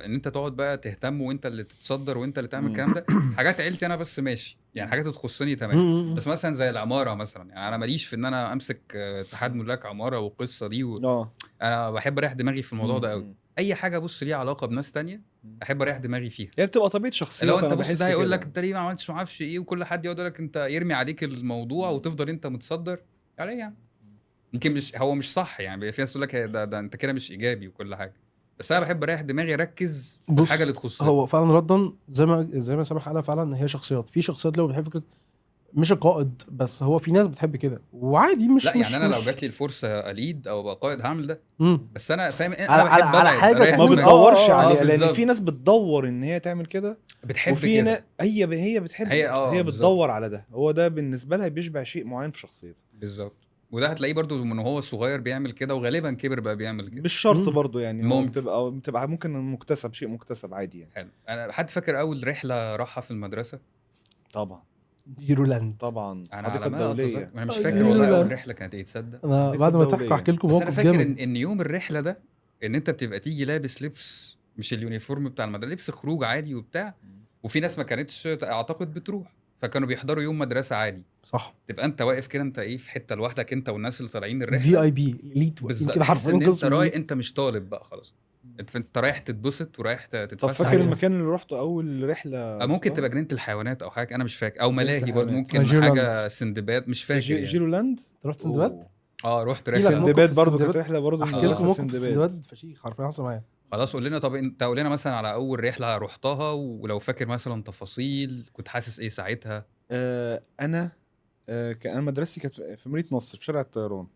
ان انت تقعد بقى تهتم وانت اللي تتصدر وانت اللي تعمل الكلام ده، حاجات عيلتي انا بس ماشي يعني، حاجات تخصني تمام. بس مثلا زي العمارة مثلا، يعني انا ماليش في ان انا امسك اتحاد ملاك عمارة والقصه دي انا بحب اريح دماغي في الموضوع ده قوي. اي حاجة بص ليها علاقة بناس تانية احب اريح دماغي فيها. هي بتبقى طبيعة شخصيتك. لو انت بص ده هيقول لك انت ليه ما عملتش ما اعرفش ايه، وكل حد يقعد يقول لك انت، يرمي عليك الموضوع وتفضل انت متصدر عليه يعني. يمكن مش هو مش صح يعني، في ناس تقول لك ده انت كده مش ايجابي وكل حاجة، بس انا بحب اريح دماغي، اركز في الحاجة اللي تخصني. هو فعلا ردا زي ما سامح قالها، فعلا هي شخصيات، في شخصيات لو بتحب فكرة مش القائد، بس هو في ناس بتحب كده وعادي. مش لا يعني مش انا لو مش جات لي الفرصة ا lead او ابقى قائد هعمل ده. بس انا فاهم انا بحب على حاجة ما بتدورش عليها، لان بالظبط. في ناس بتدور ان هي تعمل كده، بتحب وفي كده. هي بتحب، هي هي بالظبط. بتدور على ده، هو ده بالنسبة لها بيشبع شيء معين في شخصيتها. بالظبط. وده هتلاقيه برضو من وهو صغير بيعمل كده، وغالبا كبر بقى بيعمل كده. مش شرط برضو يعني، هو ممكن. بتبقى ممكن مكتسب، شيء مكتسب عادي يعني. حلو. انا حد فاكر اول رحله راحها في المدرسة؟ طبعا جيرولاند. طبعا انا الحديقة على ما الدولية. اتذكر انا مش فاكر والله اول رحله كانت ايه، تصدق؟ انا بعد ما تحكوا احكي لكم بس انا موقف فاكر جامد. ان يوم الرحلة ده ان انت بتبقى تيجي لابس لبس مش ال uniform بتاع المدرسة، لبس خروج عادي وبتاع، وفي ناس ما كانتش اعتقد بتروح، فكانوا بيحضروا يوم مدرسه عادي. صح. تبقى انت واقف كده، انت ايه في حتة لوحدك انت والناس اللي طالعين الرحلة، VIP elite بالظبط كده تحس حرفيا ان انت قسم. رايح، انت مش طالب بقى خلاص، انت رايح تتبسط ورايح طب تتفسح. فاكر المكان اللي روحته اول رحله؟ ممكن تبقى جنينة الحيوانات او حاجة، انا مش فاكر، او ملاهي برضه الحيوانات. ممكن جيرولاند. حاجة سندباد، مش فاكر يعني. جيرولاند. انت رحت سندباد؟ رحت في لك رحله. موقف سندباد في برضه السندباد. كانت رحله برضه احكي مدرسة لكم موقف في سندباد. السندباد فشيخ حرفيا حصل معايا. خلاص قول لنا، طب انت قول لنا مثلا على اول رحله رحتها، ولو فاكر مثلا تفاصيل، كنت حاسس ايه ساعتها؟ انا انا مدرستي كانت في مدينة نصر في شارع الطيران،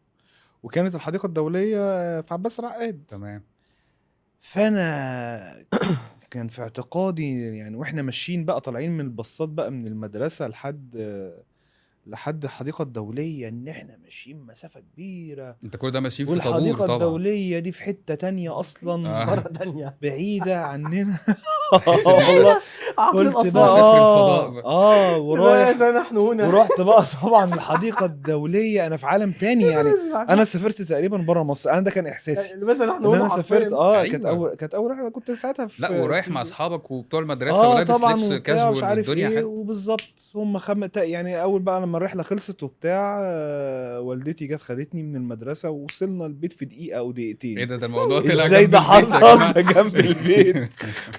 وكانت الحديقة الدولية في عباس العقاد. تمام. فانا كان في اعتقادي يعني، واحنا ماشيين بقى طالعين من الباصات بقى من المدرسة لحد الحديقة الدولية، ان احنا ماشيين مسافة كبيرة، انت كل ده ماشيين في طابور والحديقه طبعا. الدولية دي في حتة تانية اصلا مرة تانية بعيدة عننا. تحس إن أنت والله عقل قلت الاطفال بقى مسافر الفضاء بقى. ورايح ماذا نحن هنا؟ ورحت بقى طبعا الحديقة الدولية، انا في عالم تاني يعني، انا سافرت تقريبا بره مصر، انا ده كان احساسي ماذا نحن ان هنا انا سافرت. حرفياً. كانت أيوة. اول رحله كنت ساعتها في لا ورايح مع اصحابك وبتوع المدرسة ولابس طبعا لبس وبتاع كاجوال مش عارف والدنيا ايه حلوة. وبالظبط هم يعني اول بقى لما الرحلة خلصت وبتاع، والدتي جت خدتني من المدرسة ووصلنا البيت في دقيقة او دقيقتين. ايه ده الموضوع طلع ازاي جنب ده البيت يا حصل؟ جماعة. ده جنب البيت.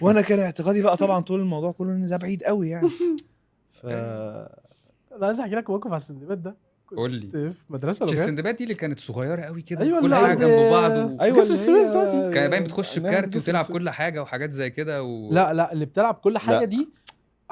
وانا كان اعتقادي بقى طبعا طول الموضوع كله ان ده بعيد قوي يعني. ف انا عايز احكي لك موقف على السندباد ده. قول لي. كنت في مدرسه مش لغات. السندباد دي اللي كانت صغيرة قوي كده؟ أيوة، كل اللي حاجة عند جنب بعض ايوه جسر اللي السويس هي- دلوقتي. كان باين بتخش ناحية بكارت جسر وتلعب السويس. كل حاجة وحاجات زي كده لا اللي بتلعب كل حاجة لا. دي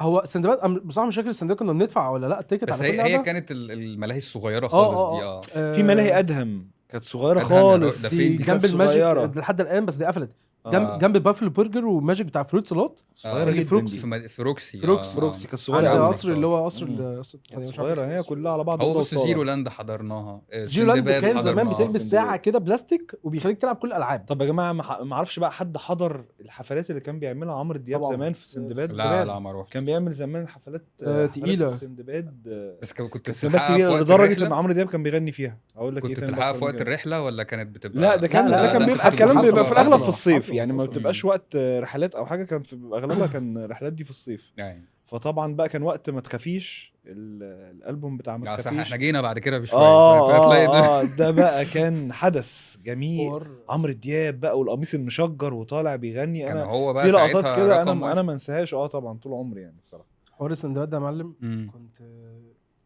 هو سندباد. بصراحة مش فاكر السندباد كنا بندفع ولا لا ticket بس على كل هي لعبه. كانت الملاهي الصغيرة خالص دي. في ملاهي ادهم كانت صغيرة أدهم يا راجل، خالص ده دي فين دي جنب كانت الماجيك صغيرة. لحد الان، بس دي قفلت. جنب بافلو برجر وماجيك بتاع فروت سلطات. صغيرة اللي جدا فروكسي. دي. في روكسي. في روكسي كانت صغيرة عند قوي. قصر اللي هو قصر قصر كانت مش عارف صغيرة هي اسمه. كلها على بعض هو أوضة بص وصالة. جيرو لاند حضرناها، جيرو لاند سندباد كان زمان حضرناها. بتلبس سندباد. ساعة كده بلاستيك وبيخليك تلعب كل الالعاب. طب يا جماعة ما اعرفش بقى حد حضر الحفلات اللي كان بيعملها عمرو دياب طبعاً. زمان في سندباد؟ لا ما روحت. كان بيعمل زمان حفلات حفلات تقيلة. في السندباد. بس كنت كانت سندباد بتلحقها في تقيلة وقت لدرجة الرحلة؟ ان عمرو دياب كان بيغني فيها. اقول لك ايه كنت تاني بتلحقها بقى في وقت كده؟ الرحلة ولا كانت بتبقى؟ لا ده كان لا، ده لا، كان ده بيبقى كنت الكلام بتلحقها بيبقى في الاغلب حفلة. في الصيف. يعني ما أصلاً. بتبقاش وقت رحلات او حاجة، كان في اغلبها كان رحلات دي في الصيف. يعني فطبعا بقى كان وقت ما تخافيش، الالبوم بتاع ما صح، تخافيش. احنا جينا بعد كده بشوية. هتلاقي ده بقى كان حدث جميل. حوار. عمرو دياب بقى والقميص المشجر وطالع بيغني، كان انا هو بقى في لقطات ساعتها كده رقم انا واحد. انا ما انساهاش. طبعا طول عمري يعني بصراحة. حوار السندباد ده يا معلم، كنت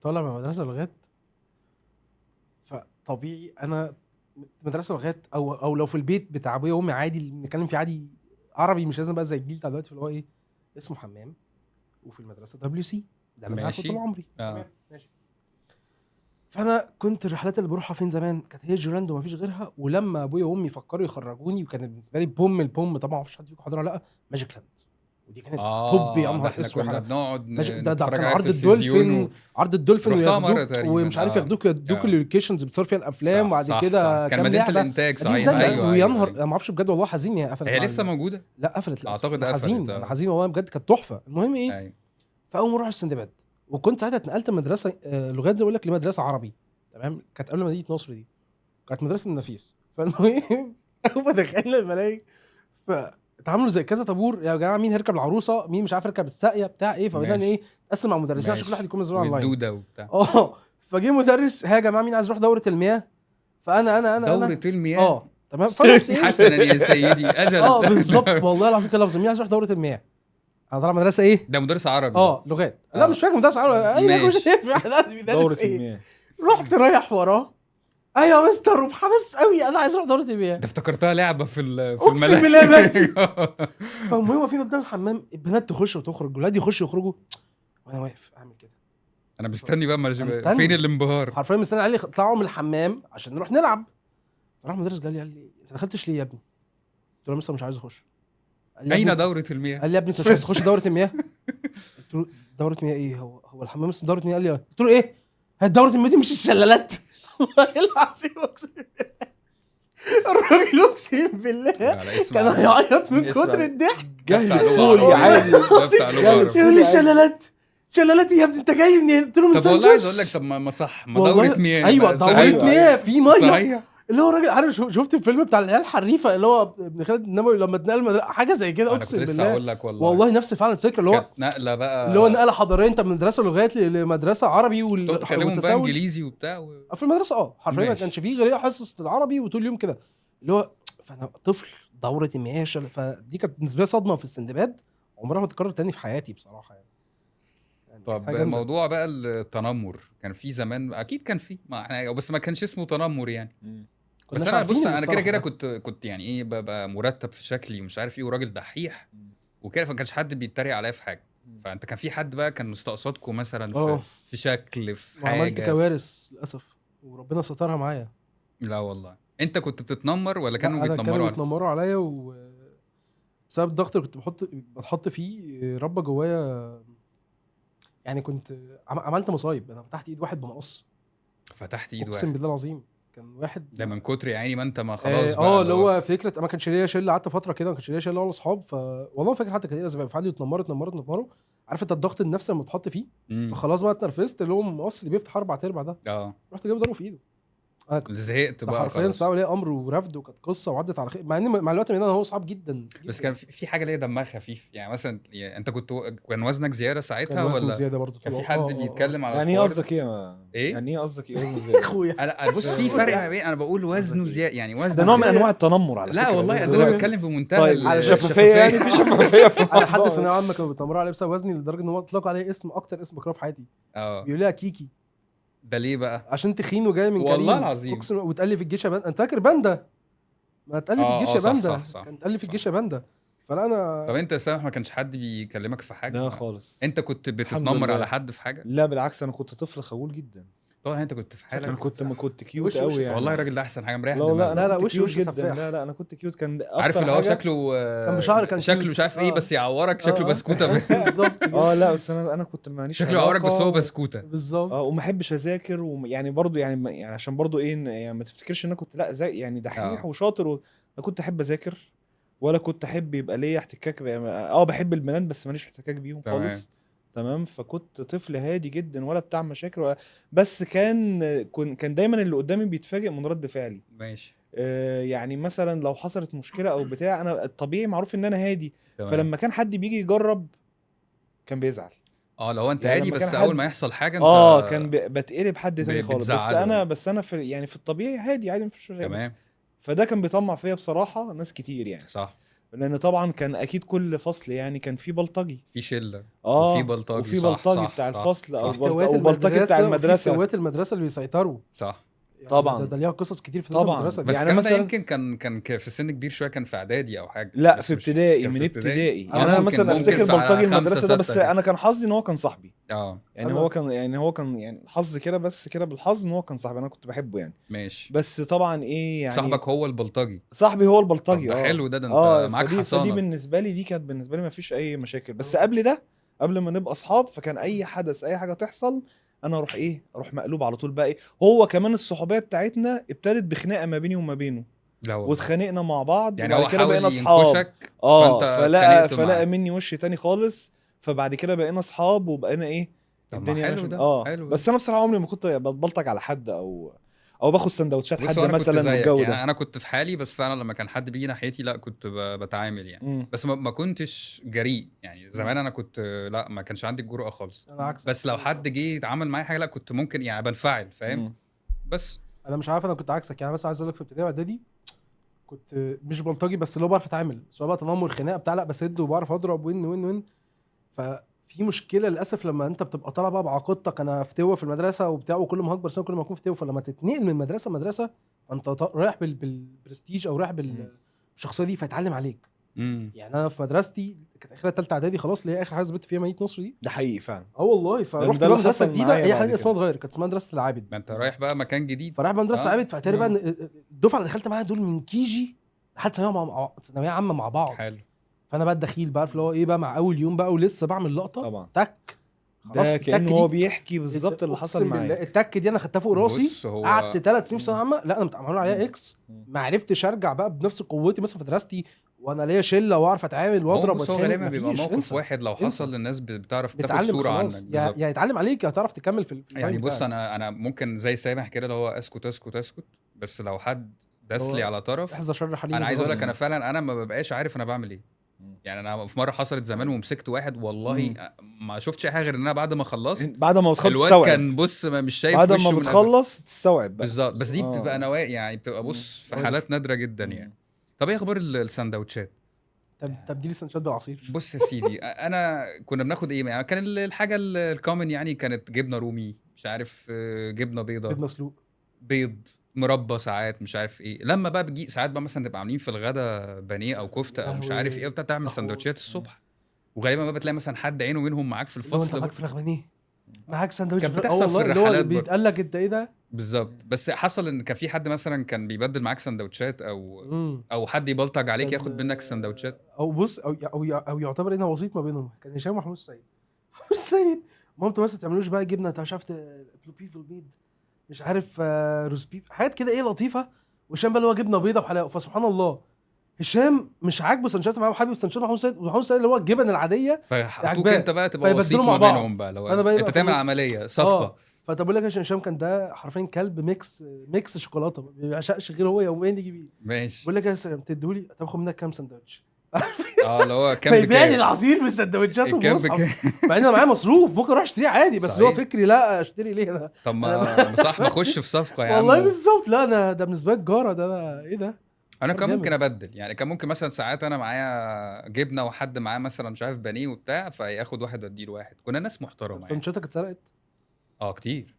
طالع من مدرسه لغات، فطبيعي انا مدرسه لغات او لو في البيت بتاع ابويا وامي عادي اللي بنتكلم فيه عادي عربي، مش لازم بقى زي الجيل بتاع دلوقتي اللي هو ايه اسمه حمام، وفي المدرسة WC ده اللي انا عارفه ماشي. طول عمري. تمام ماشي. فانا كنت الرحلات اللي بروحها فين زمان كانت هي جولاند ومفيش غيرها. ولما ابويا وامي فكروا يخرجوني، وكانت بالنسبة لي boom ال boom، طبعا مفيش حد فيكم حضرها ولا لا، Magic Land، ودي كانت top يا ده نهار احنا اسود. كنا بنقعد ده نتفرج كان عليها عرض في التلفزيون الدولفين، عرض الدولفين رحتها مرة وياخدوك تقريباً، ومش عارف ياخدوك يودوك ال locations بتصور فيها الافلام، صح، وبعد صح، كده صح. كان كام مدينة لعبه الانتاج صحيح. مدينة الإنتاج. ايوه ويا أيوة، نهار أيوة. انا ما اعرفش بجد والله، حزين هي قفلت هي مع لسه موجودة؟ لا قفلت للاسف. أعتقد أنا حزين، قفلت، انا حزين والله بجد، كانت تحفة. المهم ايه، أيوة. فاول ما اروح السندباد، وكنت ساعتها اتنقلت من مدرسه لغات زي ما بقول لك لمدرسة عربي، تمام، كانت قبل مدينة نصر دي، كانت مدرسه النفيس. فالمهم اول ما دخلنا الملاهي فتعاملوا زي كذا طابور، يا جماعة مين هيركب العروسة، مين مش عارف يركب الساقيه بتاع ايه، فبدانا ماشي. ايه نقسم مع المدرسين عشان ماشي. كل واحد يكون مسؤول عن line. والدوده وبتاع. فجه مدرس، ها يا جماعة مين عايز يروح دوره المياه؟ فانا انا انا انا دوره المياه. تمام. فانا رحت ايه حسنا يا سيدي، اجل. بالظبط والله العظيم كان لفظ، مين عايز يروح دوره المياه؟ انا طالع مدرسه ايه؟ ده مدرس عربي. لغات. لا مش فاكر مدرس عربي، اي حاجة مش ماشي. هينفع. لا، بيدرس دوره ايه؟ المياه. رحت رايح وراه، ايوه يا مستر، وبحماس قوي انا عايز اروح دوره المياه. انت افتكرتها لعبه في اقسم الملاهي. بالله بجد. فالمهم واقفين قدام الحمام، البنات تخش وتخرج، ولاد يخشوا يخرجوا، وانا واقف اعمل كده. انا مستني بقى ما أنا مستني. فين الانبهار؟ حرفيا مستني علي يطلعوا من الحمام عشان نروح نلعب. فراح المدرس قال لي، قال لي انت دخلتش ليه يا ابني؟ قلت له يا مستر مش عايز اخش. قال لي يا اين ابني- دوره المياه؟ قال لي يا ابني انت مش عايز تخش دوره المياه؟ قلت له دوره مياه ايه؟ هو الحمام اسمه دوره مياه؟ قال لي اه. قلت له ايه؟ هي دوره المياه دي مش الشلالات؟ والله العظيم اقسم بالله، الراجل اقسم بالله على اسم كان عربي. هيعيط من اسم كتر عربي. الضحك. جهل ده بتاع لغة طفولي عربية. عادي. ده بتاع لغة جهل عربية. يقول لي شلالات، شلالات ايه يا ابني انت جاي منين؟ قلت له من طب سان والله عايز جورج. اقول لك، طب ما صح، ما والله- دوره مياه. ايوه ما دوره صحيح. أيوة، مياه في مية. صحيح. اللي هو الراجل عارف، شفت الفيلم بتاع العيال الحريفه اللي هو ابن خالد النبوي لما اتنقل حاجة زي كده، انا كنت اقسم لسه بالله هقول لك والله والله نفس فعلا الفكرة، اللي هو كانت نقله بقى، اللي هو نقله حضارية، انت من مدرسه لغات لمدرسة عربي تقعد تكلمهم بقى والتساوي انجليزي وبتاع في المدرسة. حرفيا ما ماشي. كانش فيه غير حصص العربي وطول اليوم كده اللي هو، فانا طفل دوره المياه فدي كانت بالنسبة لي صدمة في السندباد عمرها ما تتكرر تاني في حياتي بصراحة يعني. يعني طب حاجة جامدة. موضوع بقى التنمر كان في زمان، اكيد كان في، ما احنا بس ما كانش اسمه تنمر يعني. كناش بس انا عارفين بص، انا كده المصطلح كده ده. كنت يعني ايه، ببقى مرتب في شكلي ومش عارف ايه، وراجل دحيح وكده، فما كانش حد بيتريق عليا في حاجة. فانت كان في حد بقى كان مستقصدكم مثلا في في شكل، في وعملت حاجة؟ كوارث للاسف وربنا سترها معايا. لا والله انت كنت بتتنمر ولا كانوا لا، أنا بيتنمروا كانوا عليك؟ بيتنمروا عليا، و بسبب الضغط اللي كنت بتحط فيه ربى جوايا يعني. كنت عملت مصايب، انا فتحت ايد واحد بمقص. فتحت ايد اقسم واحد؟ بالله العظيم كان واحد ده من كتر يا عيني ما انت ما خلاص بقى اللي هو فكرة ما كانش ليا شله، قعدت فترة كده ما كانش ليا شله ولا اصحاب، ف والله ما فاكر حتى كانت ايه الاسباب. فقعدوا يتنمروا يتنمروا يتنمروا، عارف انت الضغط النفسي لما تتحط فيه، فخلاص بقى اتنرفزت، اللي هو المقص اللي بيفتح 4/4 ده، رحت جايبه ضربه في ايده. انا كنت زهقت ده بقى حرفيا خلاص. استدعى ولي امر ورفض، وكانت قصة وعدت على خير، مع ان مع الوقت من انا هو صعب جدا بس جداً. كان في حاجة ليا دمها خفيف يعني، مثلا يعني انت كنت كان وزنك زيادة ساعتها كان وزني ولا زيادة برضه كان طول في حد بيتكلم على يعني ايه الحوار ده؟ قصدك ايه؟ إيه؟ يعني ايه قصدك ايه وزنه زيادة؟ اخويا انا بص في فرق ما بين انا بقول وزنه زيادة يعني وزنه ده نوع من زيادة. انواع التنمر على لا فكرة. والله ده انا دلوقتي. بتكلم بمنتهى طيب على شفافية يعني، في شفافية في انا لحد الموضوع. ثانوية عامة كانوا بيتنمروا عليا بسبب وزني، لدرجة ان هو اطلقوا عليه اسم اكتر اسم بكرهه في حياتي، بيقول لي يا كيكي. ده ليه بقى؟ عشان تخين وجاي من والله كريم. العظيم. اقسم واتقال لي في الجيش يا باندا، انت فاكر باندا؟ ما اتقال لي في الجيش يا صح، باندا. صح، صح. كان اتقال لي في صح. الجيش يا باندا. فلا انا طب انت يا سامح ما كانش حد بيكلمك في حاجة؟ لا خالص. انت كنت الحمد بتتنمر لله. على حد في حاجة؟ لا بالعكس، انا كنت طفل خجول جدا. طبعا انت كنت في حالك. انا كنت ما كنت cute وش قوي يعني. والله الراجل ده احسن حاجة، مريح لا والله دماغه. انا لا، لا، كنت وش cute وش جدا. سفاح. لا لا انا كنت cute، كان أكتر عارف اللي هو حاجة- شكله كان بشعر كان شكله cute. مش عارف ايه، بس يعورك شكله بسكوته بس بالظبط كده. لا بس انا كنت ماليش شكله يعورك بس هو علاقة. بسكوته. بالظبط. وما احبش اذاكر يعني برضو يعني يعني عشان برضو ايه، يعني ما تفتكرش ان انا كنت لا زي يعني دحيح وشاطر لا كنت احب اذاكر ولا كنت احب يبقى ليا احتكاك بحب البنات بس ماليش احتكاك بيهم خالص. تمام. فكنت طفل هادي جدا ولا بتاع مشاكل ولا، بس كان دايما اللي قدامي بيتفاجئ من رد فعلي. ماشي. يعني مثلا لو حصلت مشكلة او بتاع، انا الطبيعي معروف ان انا هادي. تمام. فلما كان حد بيجي يجرب كان بيزعل. لو انت يعني هادي لما بس كان اول حد ما يحصل حاجة انت كان بتقلب حد تاني خالص. بس بتزعله. انا في يعني في الطبيعي هادي عادي، مفيش مشكلة. تمام. فده كان بيطمع فيا بصراحة ناس كتير يعني. صح. لان طبعا كان اكيد كل فصل يعني كان في بلطجي، في شله وفي بلطجي، وفي صح، بلطجي صح، بتاع صح، الفصل صح. او فتوات او بلطجي بتاع المدرسة. فتوات المدرسة اللي بيسيطروا. صح يعني طبعا. ده ليها قصص كتير في طبعا. المدرسة دي. بس يعني يعني مثلاً- مثلا يمكن كان في سن كبير شوية، كان في اعدادي او حاجة. لا بس في مش- ابتدائي، كان من في ابتدائي. آه، يعني انا ممكن- مثلا ممكن افتكر في على بلطجي 5 المدرسة ده، بس 6 كده. انا كان حظي ان هو كان صاحبي. يعني أنا- هو كان يعني هو كان يعني حظ كده، بس كده بالحظ ان هو كان صاحبي، انا كنت بحبه يعني. ماشي. بس طبعا ايه يعني، صاحبك هو البلطجي. صاحبي هو البلطجي. طب ده حلو ده انت معاك فدي حصانه. بالنسبة لي، دي كانت بالنسبة لي ما فيش اي مشاكل. بس قبل ده، قبل ما نبقى اصحاب، فكان اي حدث اي حاجة تحصل انا اروح ايه، اروح مقلوب على طول بقى. ايه هو كمان الصحوبيه بتاعتنا ابتدت بخناقه ما بيني وما بينه، لا والله. واتخانقنا مع بعض، يعني وبعد هو كده حاول بقينا اصحاب. ينكشك فانت فلقى اتخانقت معاه. فلقى مني وش تاني خالص، فبعد كده بقينا اصحاب وبقينا ايه، طب ما الدنيا حلو ماشية. ده، حلو ده. بس انا بصراحة عمري ما كنت بتبلطج على حد او باخد سندوتشات بص حد هو انا كنت مثلا زيك والجو يعني، ده. انا كنت في حالي، بس فعلا لما كان حد بيجي ناحيتي لا كنت بتعامل يعني. بس ما كنتش جريء يعني. زمان انا كنت لا ما كانش عندي الجرأة خالص. انا عكسك. بس لو حد جه يتعامل معايا حاجة لا كنت ممكن يعني بنفعل، فاهم؟ بس انا مش عارف، انا كنت عكسك يعني. بس عايز اقول لك في ابتدائي واعدادي كنت مش بلطجي، بس اللي هو بعرف اتعامل، سواء بقى تنمر خناقه بتاع، لا بسد وبعرف اضرب وين وين وين. ففي مشكلة للاسف لما انت بتبقى طالع بقى بعقيدتك، انا فتوه في المدرسة وبتاع، وكل ما هكبر سنة كل ما اكون فتوه. فلما تتنقل من مدرسه لمدرسة فانت رايح بالبرستيج او رايح بالشخصية دي، فيتعلم عليك. يعني انا في مدرستي كانت اخرها ثالثة اعدادي خلاص، اللي هي اخر حاجة ثبت فيها مدينة نصر دي. ده حقيقي فعلا. والله. فرحت ده بقى اللي مدرسه حصل جديدة، معايا هي بعد حاليا اسمها كده. اتغير، كانت اسمها مدرسه العابد. ما انت رايح بقى مكان جديد. فرايح بقى مدرسه العابد، فاتاري بقى إن الدفعة اللي دخلت معاها دول من KG لحد ثانوية عامة مع بعض. حلو. فانا بقى الدخيل بقى، عارف اللي هو ايه بقى، مع اول يوم بقى ولسه بعمل لقطة طبعا تك خلاص. ده التك كانه هو دي بيحكي بالظبط اللي حصل أقسم بالله معايا. التك دي انا خدتها فوق راسي. بص هو قعدت 3 سنين في ثانوية عامة، لا انا معمول عليها X. ما عرفتش ارجع بقى بنفس قوتي مثلا في دراستي، وانا ليا شله واعرف اتعامل هو واضرب بص هو واتخانق. غالبا بيبقى مفيش، موقف انسى. واحد لو انسى. حصل للناس بتعرف تاخد بتعلم صوره عنك خلاص، بالظبط. يا يتعلم عليك يا هتعرف تكمل في يعني ال line بص بتاعك. انا ممكن زي سامح كده اللي هو اسكت اسكت اسكت، بس لو حد داس هو لي على طرف احذر شر حليم انا عايز اقول لك زغر. انا فعلا انا ما ببقاش عارف انا بعمل ايه. يعني انا في مرة حصلت زمان ومسكت واحد والله ما شفتش اي حاجة غير ان انا بعد ما خلصت بعد ما بتخلص الواد تستوعب. كان بص ما مش شايف بعد وشه ما من قفاه. بتخلص بتستوعب بقى. بالظبط. بس دي بتبقى نوايا يعني، بتبقى بص في نوادر. حالات نادرة جدا يعني. طب ايه اخبار السندوتشات؟ تبديل السندوتشات بالعصير. بص يا سيدي، انا كنا بناخد ايه يعني؟ كان الحاجة ال common يعني كانت جبنه رومي، مش عارف، جبنه بيضة، جبنه سلوق، بيض، مربى ساعات، مش عارف ايه. لما بقى بتجي ساعات بقى مثلا تبقى عاملين في الغدا بانيه او كفته او مش عارف ايه وبتاع، تعمل سندوتشات الصبح، وغالبا بقى بتلاقي مثلا حد عينه منهم معاك في اللي هو انت الفصل معاك فراخ بانيه، معاك سندوتش كانت فراخ. بتحصل في والله اللي هو الرحلات برضه. بيتقال لك انت ايه ده؟ بالظبط. بس حصل ان كان في حد مثلا كان بيبدل معاك سندوتشات او حد يبلطج عليك ياخد منك السندوتشات. او بص او او او يعتبر انها وسيط ما بينهم، كان هشام ومحمود السيد. محمود السيد مامته مثلا تعملوش بقى جبنه، انت مش عارف بلو بيف البيض، مش عارف roast beef، حاجات كده ايه لطيفة. وهشام بقى اللي هو جبنه بيضة وحلاوة. فسبحان الله هشام مش عاجبه سندوتشات معاه، وحابب سندوتشات محمود السيد، ومحمود السيد اللي هو الجبن العادية فحطوك عجباه. انت بقى تبقى وسيط فيبدلوا ما مع بعض. بينهم بقى، لو أنا بقى انت يبقى تعمل في النص. عملية صفقة. فطب اقول لك عشان هشام كان ده حرفيا كلب mix شوكولاتة، ما بيعشقش غير هو يوميا يجي بيه. ماشي. بقول لك يا سلام تديهولي، طب اخد منك كام سندوتش؟ اللي هو كام فيبيع لي بكام؟ العصير بالسندوتشات الكام ومصحف. بكام؟ مع ان انا معايا مصروف ممكن اروح اشتريه عادي، بس هو صحيح. فكري لا اشتري ليه انا؟ طب ما صح، بخش في صفقة يا عم. والله بالظبط. لا انا ده بالنسبة لي تجارة، ده انا ايه ده؟ انا كان جامد. ممكن ابدل يعني، كان ممكن مثلا ساعات انا معايا جبنه وحد معاه مثلا مش عارف بانيه وبتاع، فياخد واحد واديله واحد. كنا ناس محترمه طب يعني. سندوتشاتك اتسرقت؟ كتير.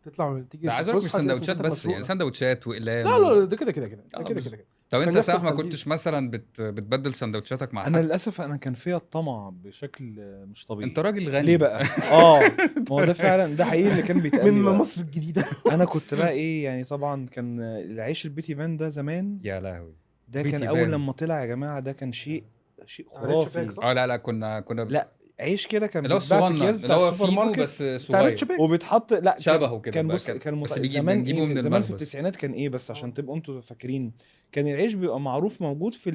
تطلع تيجي ده في عايز اقول لك مش الفسحة تلاقي سندوتشات سندوتشاتك بس يعني، مسروقة. سندوتشات واقلام. لا لا ده كده كده كده ده كده بالظبط. كده كده. طب كان انت يحصل سامح ما تلبيس. كنتش مثلا بتبدل سندوتشاتك مع انا حد؟ للاسف انا كان فيا الطمع بشكل مش طبيعي. انت راجل غني ليه بقى؟ ما هو ده فعلا ده حقيقي اللي كان بيتقال من لي بقى. مصر الجديدة. انا كنت بقى ايه يعني، طبعا كان العيش البيتي بان ده زمان، يا لهوي ده بيتي كان اول بان. لما طلع يا جماعة، ده كان شيء عرفت شفاك خرافي. صح؟ لا لا كنا لا عيش كده كان اللي هو بيتباع في الصغنن اكياس اللي بتاع هو السوبر فينو ماركت بس بتاع صغير. ريتش باك. وبيتحط لا شبهه كده كان بقى بص كده. كان بس بيجي زمان بنجيبه إيه؟ من زمان في المخبز. التسعينات كان ايه بس عشان تبقوا انتوا فاكرين، كان العيش بيبقى معروف موجود في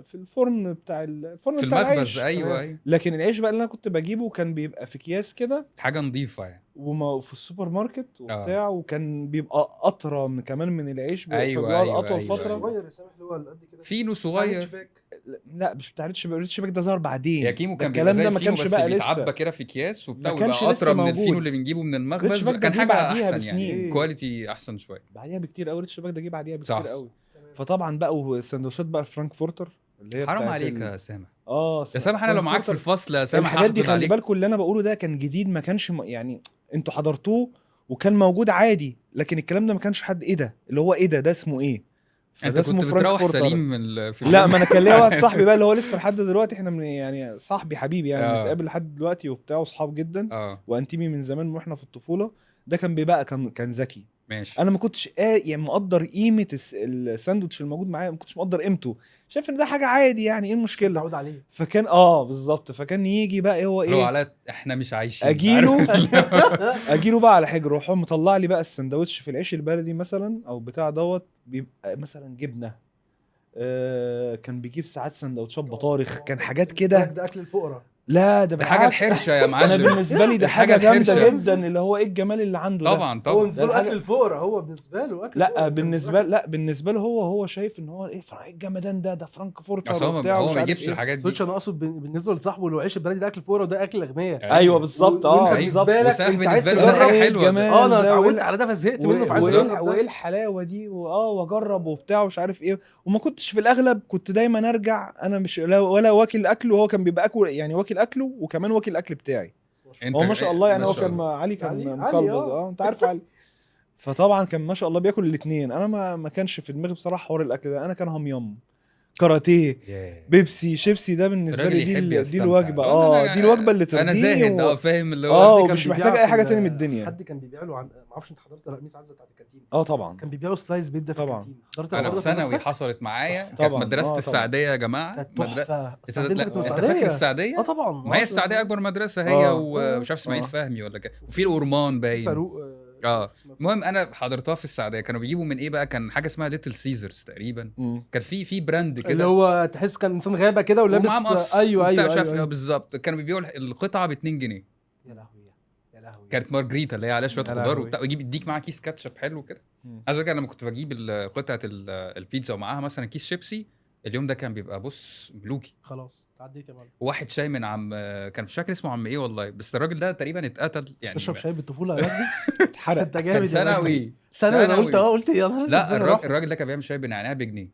في الفرن بتاع الفرن في بتاع المخبز العيش. ايوه ايوه. لكن العيش بقى اللي انا كنت بجيبه كان بيبقى في اكياس كده، حاجة نظيفة يعني، وما في السوبر ماركت وبتاع، وكان بيبقى اطرى من كمان من العيش، أيوة، فبيقعد أيوة، اطول أيوة، فترة. أيوة. صغير يا سامح اللي هو قد كده، فينو صغير. لا مش بتاع ريتش باك، ريتش باك ده ظهر بعدين. يا كيمو ده كان بيبقى الكلام زي ده ما الفينو كانش بس بقى لسه، بيتعبى كده في اكياس وبتاع، ما كانش ويبقى لسه اطرى من موجود. الفينو اللي بنجيبه من ريتش المخبز. باك ده كان جه حاجة بعديها احسن يعني، بسنين. quality احسن شوية. بعديها بكتير قوي، ريتش باك ده جه بعديها صح. بكتير قوي. فطبعا بقى والسندوتشات بقى الفرانكفورتر اللي هي حرام بتاعت عليك يا سامح. اه يا سامح انا لو معاك في الفصل يا سامح الحاجات دي هحقد خلي عليك. بالكم، اللي انا بقوله ده كان جديد، ما كانش يعني انتوا حضرتوه وكان موجود عادي، لكن الكلام ده ما كانش حد ايه ده اللي هو ايه ده، ده اسمه ايه؟ انت فده اسمه كنت بتروح فرانكفورتر. سليم من في لا ما انا كان ليا واحد صاحبي بقى اللي هو لسه لحد دلوقتي احنا من يعني صاحبي حبيبي يعني، بنتقابل لحد دلوقتي وبتاع، واصحاب جدا وانتيمي من زمان واحنا في الطفولة. ده كان بيبقى كان ذكي. ماشي. انا ما كنتش يعني مقدر قيمة الساندوتش الموجود معايا، ما كنتش مقدر قيمته، شايف ان ده حاجة عادي يعني ايه المشكلة؟ متعود عليه. فكان بالظبط، فكان يجي بقى إيه هو لو ايه على احنا مش عايشين اجيله بقى على حجره، وهو مطلع لي بقى السندوتش في العيش البلدي مثلا او بتاع دوت، بيبقى مثلا جبنه، كان بيجيب ساعات سندوتشات بطارخ، كان حاجات كده. ده اكل الفقراء. لا ده ده حاجة بالعكس. الحرشه يا معلم. انا بالنسبة لي ده الحاجة حاجة جامدة الحرشة. جدا، اللي هو ايه الجمال اللي عنده ده. طبعا هو طبعا. بالنسبة له ده اكل الفقراء، هو بالنسبة له اكل لا الفقراء. بالنسبة لا بالنسبة له هو شايف ان هو ايه ايه الجمدان ده، ده فرانكفورتر اصل هو وبتاع هو ومش ما عارف يجيبش إيه. الحاجات دي. سوتش انا اقصد بالنسبة لصاحبه اللي هو عيش البلدي ده اكل فقراء وده اكل اغنياء. ايوه بالظبط. وانت بالظبط. بالنسبة لك وسامح انت عايز بالنسبة له ده تجرب. حاجة حلوة. الجمال انا ده اتعودت على ده فزهقت منه، فعايز اجرب ده. وايه الحلاوة دي واجرب وبتاع ومش عارف ايه. وما كنتش في الاغلب، كنت دايما ارجع انا مش ولا واكل اكله، وهو كان بيبقى اكل يعني واكل اكله وكمان واكل الاكل بتاعي. انت هو ما شاء الله يعني ما هو شاء كان الله. علي كان علي، مقلبز. انت عارف علي. فطبعا كان ما شاء الله بياكل الاثنين. انا ما كانش في دماغي بصراحة حوار الاكل ده، انا كان هميم كاراتيه بيبسي شيبسي، ده بالنسبة الراجل لي يحب دي يستمتع. الوجبة. دي الوجبة اللي ترضيني انا زاهد فاهم اللي هو كان ومش بيبيع محتاج اي في حاجة تاني من الدنيا. حد كان بيبيع له ما اعرفش انت حضرت ولا قميص عزه بتاعت الكانتين؟ طبعا كان بيبيعوا slice بيتزا في طبعا. الكانتين. حضرت انا في الموضوع ده ثانوي مدرستك؟ حصلت معايا، كانت طبعاً. مدرسه طبعاً. السعديه يا جماعة. كانت تحفة. انت السعدية، انت كنت انت السعدية؟ فاكر السعديه؟ طبعا. ما هي السعديه اكبر مدرسه هي ومش عارف اسماعيل فهمي ولا كده، وفي الأورمان باين فاروق. المهم انا حضرتها في السعديه، كانوا بيجيبوا من ايه بقى، كان حاجة اسمها ليتل سيزرز تقريبا، كان في brand اللي كده هو تحس كان انسان غابه كده ولابس ومعاه مقص ايوه وبتاع ايوه مش عارف ايوه, أيوة. بالظبط. كانوا بيبيعوا القطعة ب 2 جنيه. يا لهوي يا لهوي. كانت مارجريتا اللي هي عليها شوية يا خضار لهوي. وبتاع، ويجيب يديك معاها كيس كاتشب حلو كده. عايز اقول لك انا لما كنت بجيب قطعه البيتزا ومعاها مثلا كيس شيبسي، اليوم ده كان بيبقى بص ملوكي. خلاص تعديت يا معلم. وواحد شاي من عم، كان مش فاكر اسمه عم ايه والله، بس الراجل ده تقريبا اتقتل يعني. تشرب شاي بالطفولة يا مجدي؟ اتحرق. انت كان جامد يا مجدي. ثانوي. ثانوي انا قلت ثانوي. قلت يا نهار لا أسود، راح. الراجل ده كان بيعمل شاي بنعناع بجنيه.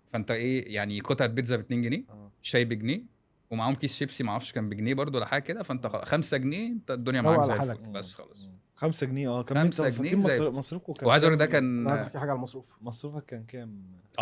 فانت ايه يعني قطعه بيتزا ب 2 جنيه، شاي بجنيه، ومعاهم كيس شيبسي ما اعرفش كان بجنيه برضه ولا حاجة كده، فانت 5 جنيه انت الدنيا روق معاك على زي حالك. الفل. بس خلاص. 5 جنيه. كان 5 جنيه زي الفل. مصروفكم كان وعايز اقول لك ده كام؟ كان انا عايز احكي حاجة على المصروف. مصروفك كان كام؟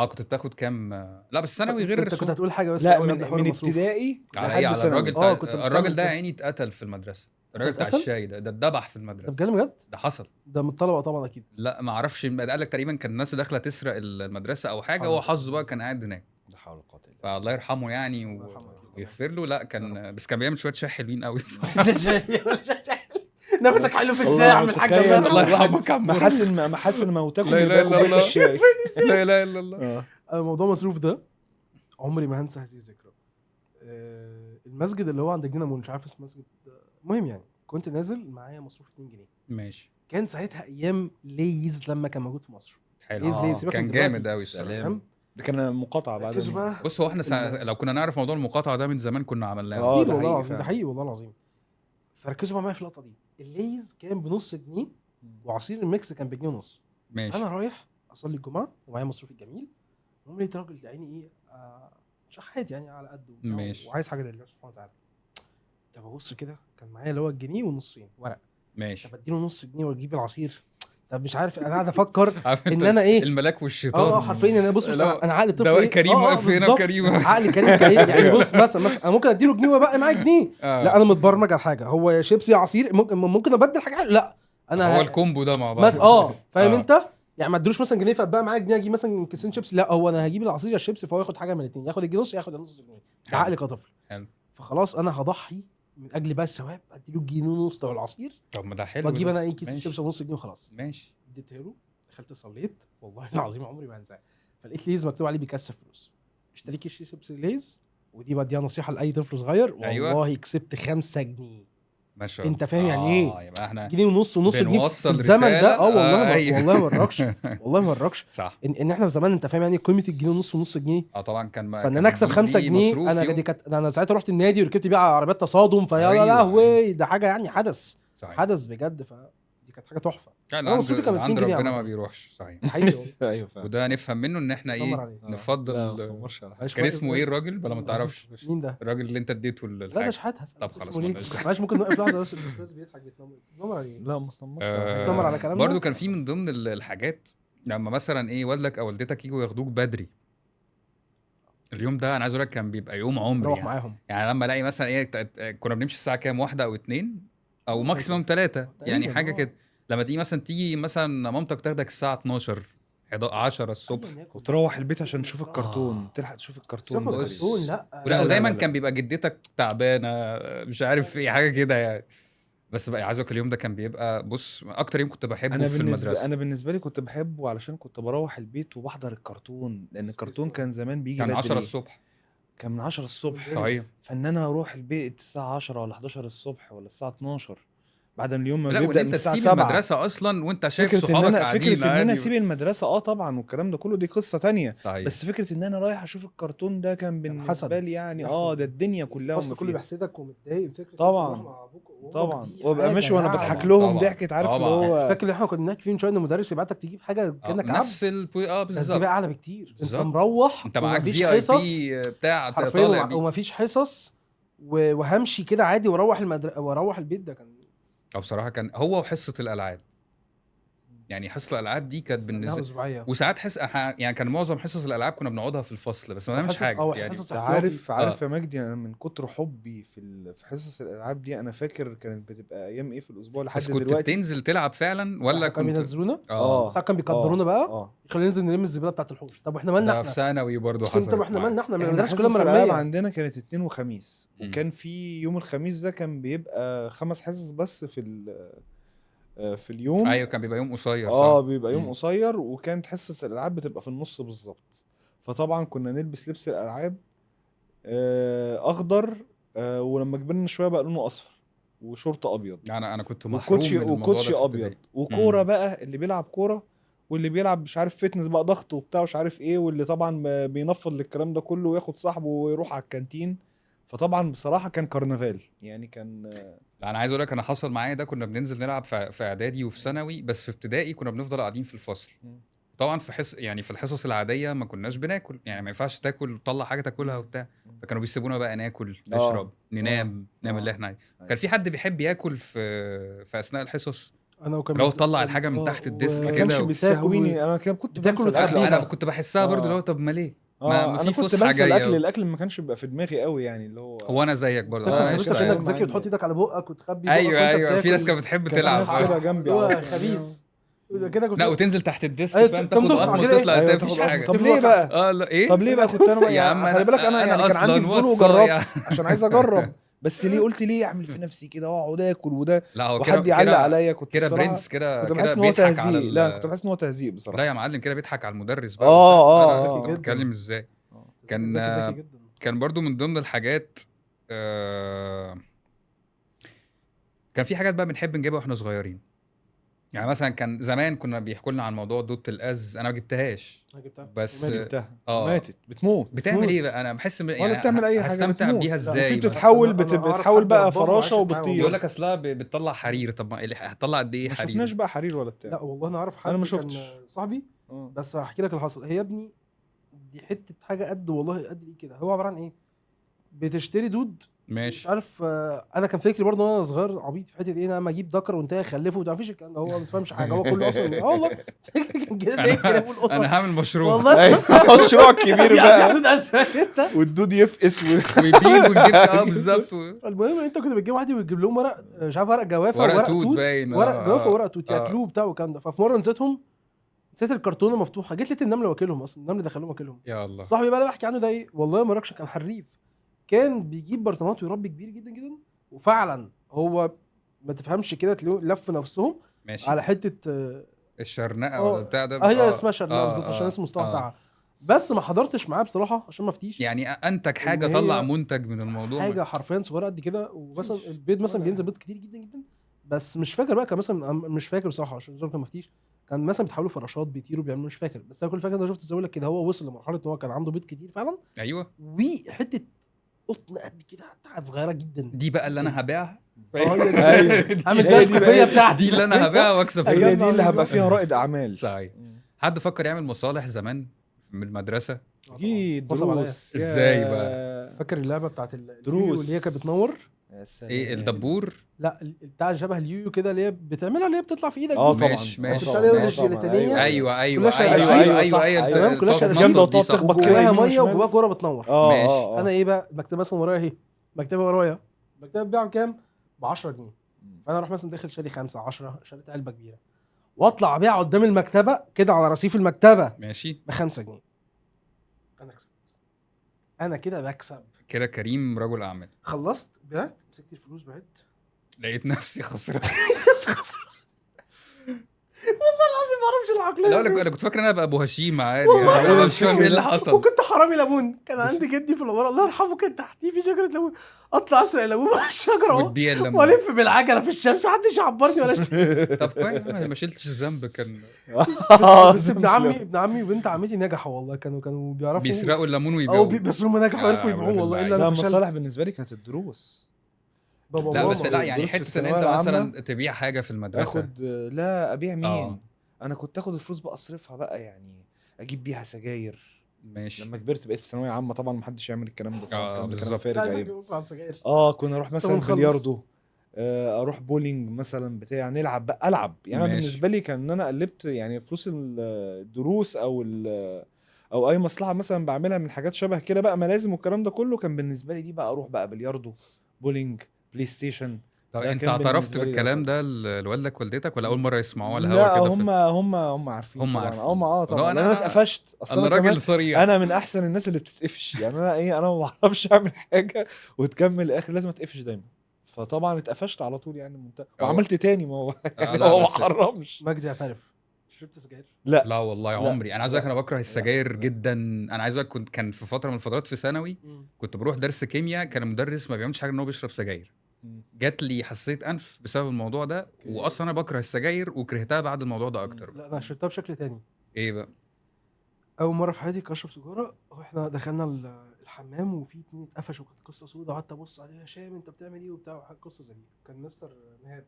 كنت بتاخد كام؟ لا بس ثانوي غير انت كنت السوق. هتقول حاجة بس لا أول من قبل حوار من المصروف. ابتدائي على لحد ايه؟ على ثانوي. الراجل بتاع كنت الراجل بتعمل ده كده. عيني اتقتل في المدرسة، الراجل بتاع اتقتل؟ الشاي ده اتذبح في ده المدرسة. بجد بجد؟ ده حصل. ده من الطلبة طبعا اكيد. لا ما اعرفش، قال لك تقريبا كان الناس داخله تسرق المدرسة او حاجة، هو حظه بقى كان قاعد هناك. لا حول ولا قوة الا بالله. فالله يرحمه يعني الله يرحمه أكيد طبعاً. ويغفر له. لا كان بس كان بيعمل شوية شاي حلوين قوي. ده شاي ولا شاي؟ نفسك حلو في الشاي يا عم الحاج. تخيل. الله الله يرحمك يا عم. محاسن محاسن موتاكم لا إله يبقى إلا كوباية الله. الشاي. لا اله الا الله. انا موضوع مصروف ده عمري ما هنسى هذه الذكرى. المسجد اللي هو عند جنينة مول، مش عارف اسم المسجد، المهم يعني كنت نازل معايا مصروف 2 جنيه. ماشي. كان ساعتها ايام ليز لما كان موجود في مصر. حلو. ليز ليز سيبك كان من دلوقتي. جامد قوي الصراحة. سلام. ده كان مقاطعه بعد. ركزوا بقى. بص هو احنا لو كنا نعرف موضوع المقاطعة ده من زمان كنا عملناه. اكيد ده والله حقيقي العظيم، ده فعلا. حقيقي والله العظيم. فركزوا بقى معايا في اللقطة دي. الليز كان بنص جنيه وعصير الميكس كان بجنيه ونص. ماشي. انا رايح اصلي الجمعة ومعايا مصروفي الجميل، المهم لقيت راجل يا عيني ايه شحات يعني على قده وبتاع، ماشي. وعايز حاجة لله سبحانه وتعالى. طب ابص كده كان معايا اللي هو الجنيه والنصين ورق. ماشي. طب اديله نص جنيه واجيب العصير. طب مش عارف، انا قاعد افكر عارف ان انت انا ايه الملاك والشيطان. حرفيا انا بص لا، انا عقلي طفل ده إيه؟ كريم واقف هنا بالظبط. وكريم. عقلي كريم كريم يعني. بص مثلا انا ممكن اديله جنيه وابقى معايا جنيه. لا انا متبرمج على حاجة، هو يا شيبسي يا عصير، ممكن ابدل حاجة. لا انا هو ال combo ده مع بعض بس فاهم انت يعني ما ادلوش مثلا جنيه فابقى معايا جنيه اجيب مثلا كيسين شيبسي. لا هو انا هجيب العصير يا الشيبسي، فهو ياخد حاجة من الاثنين، ياخد الجنيه ونص ياخد النص جنيه. ده حلو. عقلي كطفل. حلو. فخلاص انا هضحي من اجل بقى الثواب اديله جنيه ونص بتوع العصير. طب ما ده حلو، واجيب انا ايه كيس شيبس ونص جنيه وخلاص. ماشي. اديتها له، دخلت صليت والله العظيم عمري ما هنساها. فلقيت ليز مكتوب عليه بيكسب فلوس، اشتري كيس شيبس ليز، ودي بديها نصيحة لاي طفل صغير. أيوة. والله كسبت 5 جنيه. ما شاء الله. انت فاهم يعني ايه؟ يبقى احنا جنيه ونص ونص جنيه في الزمن ده. والله أيوة. والله ما اتركش، والله ما اتركش. صح. ان احنا في زمان انت فاهم يعني قيمة الجنيه ونص ونص جنيه. طبعا كان فان انا اكسب 5 جنيه، انا دي كانت، انا ساعتها رحت النادي وركبت بيها عربيات تصادم، فيا أيوة. لهوي ده حاجة يعني حدث. صحيح. حدث بجد. فدي كانت حاجة تحفة. انا مصروفي كان 2 جنيه عند ربنا ما بيروحش. صحيح. ايوه فعلا. وده نفهم منه ان احنا ايه نفضل. كان اسمه ايه الراجل ولا ما تعرفش؟ مين ده الراجل اللي انت اديته الحاجة؟ لا ده شحات. هسأل. طب خلاص معلش ممكن نوقف لحظة بس، الاستاذ بيضحك بيتنمر عليه. لا ما تنمرش، بيتنمر على كلامنا. برضو كان في من ضمن الحاجات لما مثلا ايه والدك او والدتك يجوا ياخدوك بدري اليوم ده، انا عايز اقول لك كان بيبقى يوم عمري. روح معاهم يعني لما الاقي مثلا ايه كنا بنمشي الساعة كام، 1 أو 2 او maximum 3 يعني حاجة كده. لما تيجي مثلا مامتك تاخدك الساعة 12 10 الصبح وتروح البيت عشان تشوف الكرتون، تلحق تشوف الكرتون. لا ودايما كان بيبقى جدتك تعبانة مش عارف ايه حاجة كده يعني. بس بقى عايز اقول اليوم ده كان بيبقى بص اكتر يوم كنت بحبه في المدرسة. انا بالنسبة لي كنت بحبه علشان كنت بروح البيت وبحضر الكرتون، لان الكرتون كان زمان بيجي كان 10 الصبح، كان من 10 الصبح. صحيح. فان انا اروح البيت الساعة 10 ولا 11 الصبح ولا الساعة 12 بعد ما اليوم ما بيبدا من الساعة 7. المدرسة اصلا وانت شايف صحابك قاعدين. فكرة ان انا اسيب المدرسة طبعا والكلام ده كله دي قصة تانية. صحيح. بس فكرة ان انا رايح اشوف الكرتون ده كان بالنسبة لي يعني ده الدنيا كلها. الفصل كله بيحسدك ومتضايق فكرة. طبعا طبعا، وابقى ماشي وانا بضحك لهم ضحكه، عارف اللي هو فاكر احنا كنا بنحكي فيه من شوية ان المدرس يبعتك تجيب حاجة كانك عبد. نفس بالظبط. بس دي بقى اعلى بكتير. انت مروح انت معاك VIP بتاع طالع ومفيش حصص وهمشي كده عادي واروح المدرسة واروح البيت. ده كان بصراحة كان هو وحصه الالعاب يعني. حصة الالعاب دي كانت بالنسبة وساعات يعني كان معظم حصص الالعاب كنا بنقعدها في الفصل بس ما نعملش حاجة يعني. عارف يا مجدي، انا من كتر حبي في حصص الالعاب دي انا فاكر كانت بتبقى ايام ايه في الاسبوع لحد بس كنت دلوقتي. بتنزل تلعب فعلا ولا كانوا بينزلونا؟ ساعات كانوا بيقدرونا بقى يخلونا ننزل نلم الزبالة بتاعه الحوش. طب واحنا مالنا احنا في ثانوي برضه حصل. طب احنا مالنا احنا من المدرسة كلها مرمية. عندنا كانت 2 وخميس، وكان في يوم الخميس ده كان بيبقى 5 حصص بس في اليوم. ايوه كان بيبقى يوم قصير. صح بيبقى يوم قصير، وكانت حصة الالعاب بتبقى في النص بالظبط. فطبعا كنا نلبس لبس الالعاب اخضر، ولما كبرنا شوية بقى لونه اصفر، وشورت ابيض. انا كنت محروم من الموضوع وكوتشي ابيض وكوره بقى، اللي بيلعب كورة واللي بيلعب مش عارف fitness بقى ضغط وبتاع مش عارف ايه، واللي طبعا بينفض للكلام ده كله وياخد صاحبه ويروح على الكانتين. فطبعا بصراحة كان كرنفال يعني. كان انا عايز اقول لك انا حصل معايا ده. كنا بننزل نلعب في اعدادي وفي ثانوي، بس في ابتدائي كنا بنفضل قاعدين في الفصل. طبعا في يعني في الحصص العادية ما كناش بناكل، يعني ما ينفعش تاكل وتطلع حاجة تاكلها وبتاع، فكانوا بيسيبونا بقى ناكل نشرب ننام نعمل اللي احنا عايزينه. كان في حد بيحب ياكل في اثناء الحصص؟ انا وكان لو طلع الحاجة من تحت ال desk كده ما بيستهويني. انا كنت بتاكل. انا كنت بحسها برضو لو طب ما ليه ما في انا كنت بنسى الاكل ما كانش بيبقى في دماغي قوي يعني. اللي هو انا زيك برضه. انا بس عشانك ذكي وتحط ايدك على بقك وتخبي. ايوه في ناس كانت بتحب تلعب كده جنبي خبيث كده. لا وتنزل تحت ال desk فاهم، تاخد قطمه وتطلع مفيش حاجة. طب ليه بقى؟ لا ايه طب ليه بقى كنت انا يعني خلي بالك انا يعني كان عندي فضول وجربت عشان عايز اجرب، بس ليه قلت ليه اعمل في نفسي كده واقعد اكل وده وحد يعلق عليا؟ كنت كده برنس كده كده بيضحك على لا كنت بحس ان هو تهزيء بصراحة. لا يا معلم كده بيضحك على المدرس بقى. بتتكلم ازاي؟ كان برضو من ضمن الحاجات كان في حاجات بقى بنحب نجيبها واحنا صغيرين. يعني مثلا كان زمان كنا بيحكوا لنا عن موضوع دوت الاز، انا ما جبتهاش. انا جبتها بس جبتها ماتت بتموت. بتعمل ايه بقى؟ انا بحس يعني بتعمل اي حاجة هستمتع بيها ازاي؟ بتتحول بتتحول بقى فراشه وبتطير. بيقول لك اصلها بتطلع حرير. طب ما هتطلع قد ايه حرير؟ ما شفناش بقى حرير ولا بتاع. لا والله انا اعرف حد، انا ما شفتش صاحبي بس هحكي لك اللي حصل. هي يا ابني دي حتة حاجة قد والله قد ايه كده. هو عبارة عن ايه؟ بتشتري دود ماشي مش عارف. انا كان فكري برضه وانا صغير عبيط في حتة ايه، انا اما اجيب ذكر وانتهى اخلفه وده مفيش الكلام ده، هو ما بيفهمش حاجة، هو كله اصلا والله كان كده زي كده بقول قطة. انا هعمل مشروع والله مشروع كبير بقى والدود يفقس ويبيد ونجيب بالظبط. المهم انت كنت بتجيب واحد وتجيب لهم ورق مش عارف ورق جوافه ورق توت، ورق جوافه ورق توت ياكلوه بتاع والكلام ده. ففي مرة نسيتهم، نسيت الكرتونه مفتوحة، جيت لقيت النملة واكلهم اصلا، النملة دخلهم واكلهم. يا الله. صاحبي بقى اللي بحكي عنه ده ايه والله ما راكش، كان حريف، كان بيجيب برطمانات ويربي كبير جدا جدا، وفعلا هو ما تفهمش كده تلاقيهم لف نفسهم ماشي على حتة الشرنقه ولا بتاع ده. هي اسمها شرنقه بالظبط عشان اسم المصطلح بتاعها، بس ما حضرتش معاه بصراحة عشان ما افتيش. يعني انتج حاجة، طلع منتج من الموضوع، حاجة حرفيا صغيرة قد كده. ومثلا البيض مثلا بينزل بيض كتير جدا جدا، بس مش فاكر بقى كان مثلا، مش فاكر بصراحة عشان ما افتيش، كان مثلا بيتحولوا فراشات بيطيروا بيعملوا، مش فاكر. بس انا كل فاكر انا شفت زي لك كده هو وصل لمرحلة ان هو كان عنده بيض كتير فعلا. ايوه. وحتة قطن قد كده بتاعت صغيرة جدا، دي بقى اللي انا هبيعها. ايوه عامل بقى الكوفيه بتاعتي دي اللي انا هبيعها واكسب فيها، دي اللي هبقى فيها رائد اعمال. صحيح. حد فكر يعمل مصالح زمان من المدرسة؟ اكيد. دروس ازاي بقى؟ فاكر اللعبة بتاعت الدروس اللي هي كانت بتنور؟ ايه الدبور؟ لا بتاع شبه اليويو كده اللي هي بتعملها، اللي هي بتطلع في ايدك. طبعا ماشي. الجيلاتينيه. ايوه ايوه ايوه ايوه ايوه تمام، كلها جامدة وتقعد تخبط كده جواها مية وجواها كورة بتنور. ماشي. فانا ايه بقى، المكتبة مثلا ورايا اهي، مكتبه ورايا، المكتبة بتبيع بكام؟ ب 10 جنيه. فانا اروح مثلا داخل شاري 5 10، شريت علبة كبيرة، واطلع ابيع قدام المكتبة كده على رصيف المكتبة ماشي ب 5 جنيه. انا كسبت، انا كده بكسب كده. كريم رجل اعمال. خلصت بعت، مسكت الفلوس بعت، لقيت نفسي خسران. والله العظيم ما اعرفش العقلية. لا انا كنت فاكر ان انا ابقى ابو هشيم عادي، انا مش فاهم ايه اللي حصل. وكنت حرامي ليمون، كان عندي جدي في العمارة الله يرحمه كان تحتيه في شجرة ليمون، اطلع اسرق ليمون من الشجرة وتبيع الليمون والف بالعجله في الشمس، محدش يعبرني ولا شيء. طب كويس ما شلتش الذنب. كان بس ابن عمي وبنت عمتي نجحوا والله، كانوا بيعرفوا بيسرقوا الليمون ويبيعوه، بس هم نجحوا عرفوا يبيعوه والله. الا لا مصالح بالنسبة لي كانت الدروس. لا بس لا يعني حتة ان انت مثلا تبيع حاجة في المدرسة. اخد لا ابيع مين؟ انا كنت اخد الفلوس بقى اصرفها بقى، يعني اجيب بيها سجاير. ماشي. لما كبرت بقيت في ثانوية عامة طبعا ما حدش يعمل الكلام ده. بالظبط. كنا اروح مثلا بلياردو، اروح بولينج مثلا بتاع، نلعب بقى، العب يعني. انا بالنسبة لي كان ان انا قلبت يعني فلوس الدروس او اي مصلحة مثلا بعملها من حاجات شبه كده بقى، ملازم والكلام ده كله، كان بالنسبة لي دي بقى اروح بقى بلياردو، بولينج، بلاي ستيشن. طب انت اعترفت بالكلام ده لوالدك والدتك ولا اول مرة يسمعوه على الهوا كده؟ لا هم عارفين. هم عارفين. هم طبعا. انا اتقفشت اصلا، انا راجل صريح، انا من احسن الناس اللي بتتقفش يعني. انا ايه، انا ما بعرفش اعمل حاجة وتكمل الاخر، لازم اتقفش دايما. فطبعا اتقفشت على طول يعني منتهى. وعملت تاني، ما هو يعني هو ما حرمش. مجدي اعترف، شربت سجاير؟ لا والله عمري. انا عايز اقول لك انا بكره السجاير جدا. انا عايز اقول لك كان في فترة من الفترات في ثانوي كنت بروح درس كيمياء، كان المدرس ما بيعملش حاجة ان هو بيشرب سجاير. جات لي حساسية انف بسبب الموضوع ده. واصلا انا بكره السجاير وكرهتها بعد الموضوع ده اكتر. لا انا شربتها بشكل تاني. ايه بقى؟ اول مرة في حياتي اشرب سيجارة، واحنا دخلنا الحمام وفي اتنين اتقفشوا، وكانت قصة سودة، وقعدت ابص عليه، يا هشام انت بتعمل ايه وبتاع، قصة زي دي. كان مستر مهاب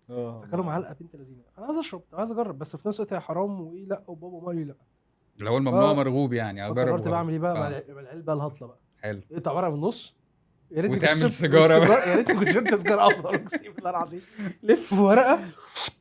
فكانوا معلقه بنت لذينه. انا عايز اشرب، عايز اجرب، بس في نفس الوقت حرام وايه لا، وبابا مالي لا، اللي هو الممنوع مرغوب يعني. اجرب. قررت بعمل ايه بقى مع العلبة الهطله بقى. حلو. اقطع ورقة من النص، يا ريتني وتعمل سيجارة. يا ريتني كنت شربت سيجارة افضل، اقسم بالله العظيم. لف ورقة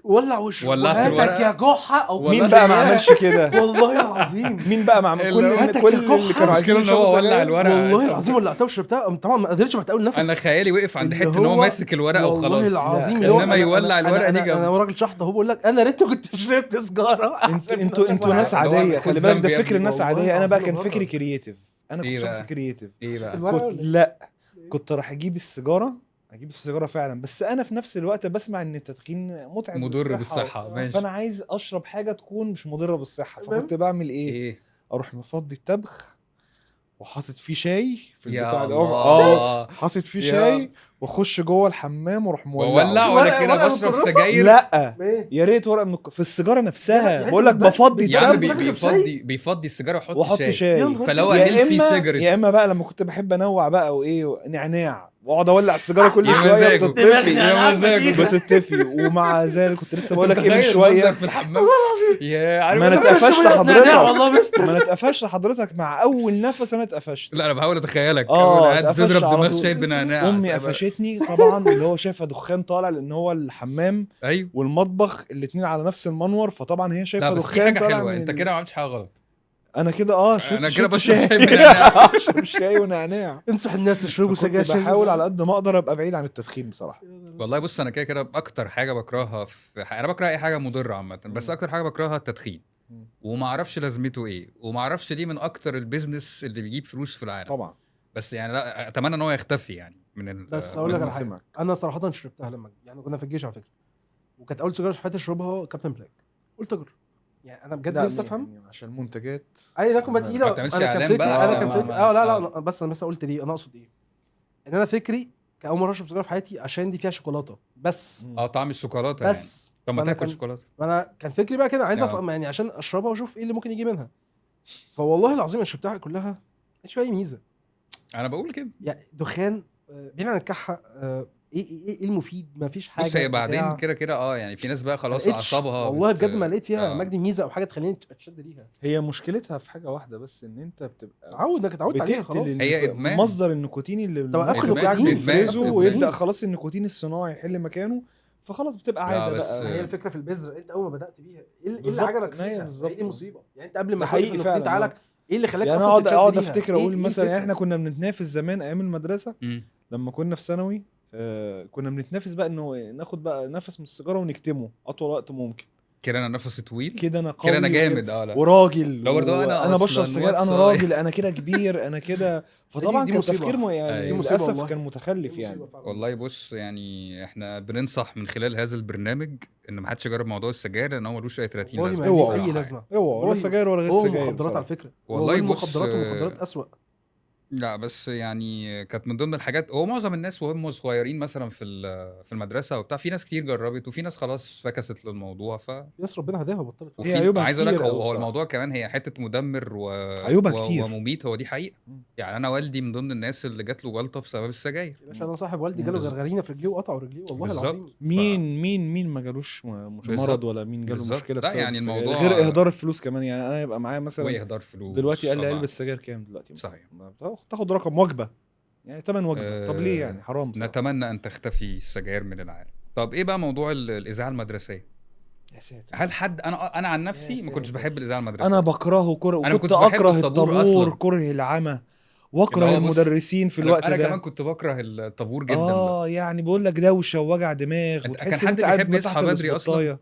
ولع وشرب. هاتك يا جحا. او مين بقى ما عملش كده؟ والله العظيم مين بقى ما عمل؟ كل اللي كانوا عايزين ان هو ولع الورقة. والله العظيم ولعتها وشربتها. طبعا ما قدرتش بعد اول نفس. انا خيالي وقف عند حتة ان هو ماسك الورقة وخلاص. والله العظيم انما يولع الورقة دي. انا راجل شحط اهو بقول لك، انا ريت كنت شربت سيجارة. انتوا ناس عادية، خلي بالك، ده فكر الناس عادية. انا بقى كان فكري creative، انا كنت شخص creative. ايه بقى؟ لا كنت راح اجيب السيجارة فعلا، بس انا في نفس الوقت بسمع ان التدخين متعب مضر بالصحة. ماشي. فانا عايز اشرب حاجة تكون مش مضرة بالصحة. فكنت بعمل ايه؟ اروح مفضي التبخ وحاطط فيه شاي في البتاع الاول، حاطط فيه شاي، واخش جوه الحمام واروح مولع. ولا كده بشرب سجاير؟ لا يا ريت ورقة من في السيجارة نفسها. بقول لك بفضي التبخ يعني بيفضي السيجارة ويحط شاي. فلو healthy cigarettes. يا اما بقى لما كنت بحب انوع بقى وايه، نعناع، واقعد اولع السيجارة كل شوية بتطفي بتطفي. ومع ذلك كنت لسه بقول لك ايه من شوية في الحمام. يا عارف ما انا اتقفشت حضرتك والله، ما انا اتقفشت حضرتك مع اول نفس انا اتقفشت. لا انا بحاول اتخيلك قاعد بتضرب دماغ شاي بنعناع. امي قفشتني طبعا، اللي هو شايفه دخان طالع، لان هو الحمام ايوه والمطبخ الاثنين على نفس المنور، فطبعا هي شايفه دخان طالع. انت كده ما عملتش حاجة غلط. انا كده انا كده بشرب شاي بنعناع. اشرب شاي ونعناع. انصح الناس يشربوا سجاير. بحاول على قد ما اقدر ابقى بعيد عن التدخين بصراحة. والله بص، انا كده كده اكتر حاجة بكرهها في انا بكره اي حاجة مضرة عامة، بس اكتر حاجة بكرهها التدخين. وما اعرفش لازمته ايه، وما اعرفش ليه من اكتر ال business اللي بيجيب فلوس في العالم طبعا. بس يعني لا، اتمنى ان هو يختفي يعني. من بس اقول لك على حاجة، سمعك. انا صراحة شربتها لما يعني كنا في الجيش على فكرة، وكانت اول سيجارة في حياتي اشربها كابتن بلاك. قلت اجرب يعني، انا بجد لا، نفسي افهم. يعني عشان منتجات اي لا كنت تقيلة. ما تعملش انا كان إعلان فكري بقى. انا كان فكري لا لا بس انا بس قلت ليه، انا اقصد ايه، ان انا فكري كاول مرة اشرب سيجارة في حياتي عشان دي فيها شوكولاتة بس. طعم الشوكولاتة يعني. بس طب ما فأنا تاكل كان- شوكولاتة. انا كان فكري بقى كده عايز افهم يعني عشان اشربها واشوف ايه اللي ممكن يجي منها. فوالله العظيم انا شربتها كلها ما كانش فيها اي ميزة. انا بقول كده يعني دخان، بعيد عن الكحه، ايه المفيد؟ ما فيش حاجة. بص هي بعدين بتاع. كده كده يعني في ناس بقى خلاص ما لقيتش. اعصابها والله بجد ما لقيت فيها مجدي ميزة او حاجة تخليني اتشد ليها. هي مشكلتها في حاجة واحدة بس، ان انت بتبقى اتعود انك اتعودت عليها بتقتل خلاص. هي إدمان. مصدر النيكوتين اللي طب المخ أفقد بتاعك النيكوتين. بيفرزه إدمان. ويبدا خلاص النيكوتين الصناعي يحل مكانه، فخلاص بتبقى لا، عادة بس بقى. هي الفكرة في البذرة، انت اول ما بدات بيها ايه اللي بالظبط، عجبك ما هي فيها؟ بالظبط. هي دي مصيبة يعني، انت قبل ما ده توقف حقيقي النيكوتين فعلا، تعالك ايه اللي خلاك يعني اصلا اقعد تتشد اقعد ليها؟ افتكر إيه- اقول إيه مثلا، يعني الفكرة؟ احنا كنا بنتنافس زمان ايام المدرسة لما كنا في ثانوي، كنا بنتنافس بقى انه ناخد بقى نفس من السيجارة ونكتمه اطول وقت ممكن. كده انا نفسي طويل كده انا قوي كده انا وكده- جامد. لا وراجل لو برضو أنا انا أصلاً بشرب سجاير، انا واتس- راجل، انا كده كبير، انا كده. فطبعا دي كان مصيبة. تفكير يعني دي مصيبة للاسف والله. كان متخلف دي يعني. مصيبة فعلاً. والله بص يعني احنا بننصح من خلال هذا البرنامج ان ما حدش يجرب موضوع السجاير لان هو ملوش اي 30 والله لازمه ما ليه اوعى. اي بصراحة لازمه. اوعى، ولا والله سجاير ولا غير هو سجاير مخدرات بصراحة. على فكرة. والله بص، المخدرات ومخدرات اسوأ. لا بس يعني كانت من ضمن الحاجات، هو معظم الناس وهم صغيرين مثلا في المدرسة وبتاع، في ناس كتير جربت وفي ناس خلاص فكست للموضوع. في ناس ربنا هداها وبطلت. وفي هي عيوبها عايز اقول لك كتير أوي هو بصراحة. الموضوع كمان هي حتة مدمر عيوبها كتير. ومميت، هو دي حقيقة. يعني انا والدي من ضمن الناس اللي جات له جلطة بسبب السجاير. يا باشا انا صاحب والدي جاله غرغرينه في رجليه وقطعوا رجليه والله بالظبط. العظيم. مين ما جالوش مش بالظبط. مرض ولا مين جاله بالظبط. مشكلة لا بسبب يعني السجاير؟ الموضوع- غير اهدار الفلوس كمان. يعني انا يبقى معايا مثلا واهدار فلوس دلوقتي قال لي طبعاً. علبة سجاير كام دلوقتي مثلا؟ صحيح. تاخد رقم وجبة يعني ثمن وجبة. طب ليه يعني؟ حرام بصراحة. نتمنى ان تختفي السجاير من العالم. طب ايه بقى موضوع الاذاعة المدرسية؟ يا ساتر. هل حد انا عن نفسي ما كنتش ساتر. بحب الاذاعة المدرسية. انا بكرهه كره، أنا ما وكنت كنتش بحب اكره الطابور الطابور أصلاً. كره العمى، واكره اللي هو بص، المدرسين في الوقت انا ده. كمان كنت بكره الطابور جدا بقى. يعني بقول لك دوشه ووجع دماغ، وتحس كان ان حد انت قاعد بيحب من يصحى تحت بدري أصلاً؟ الاسبوتاية.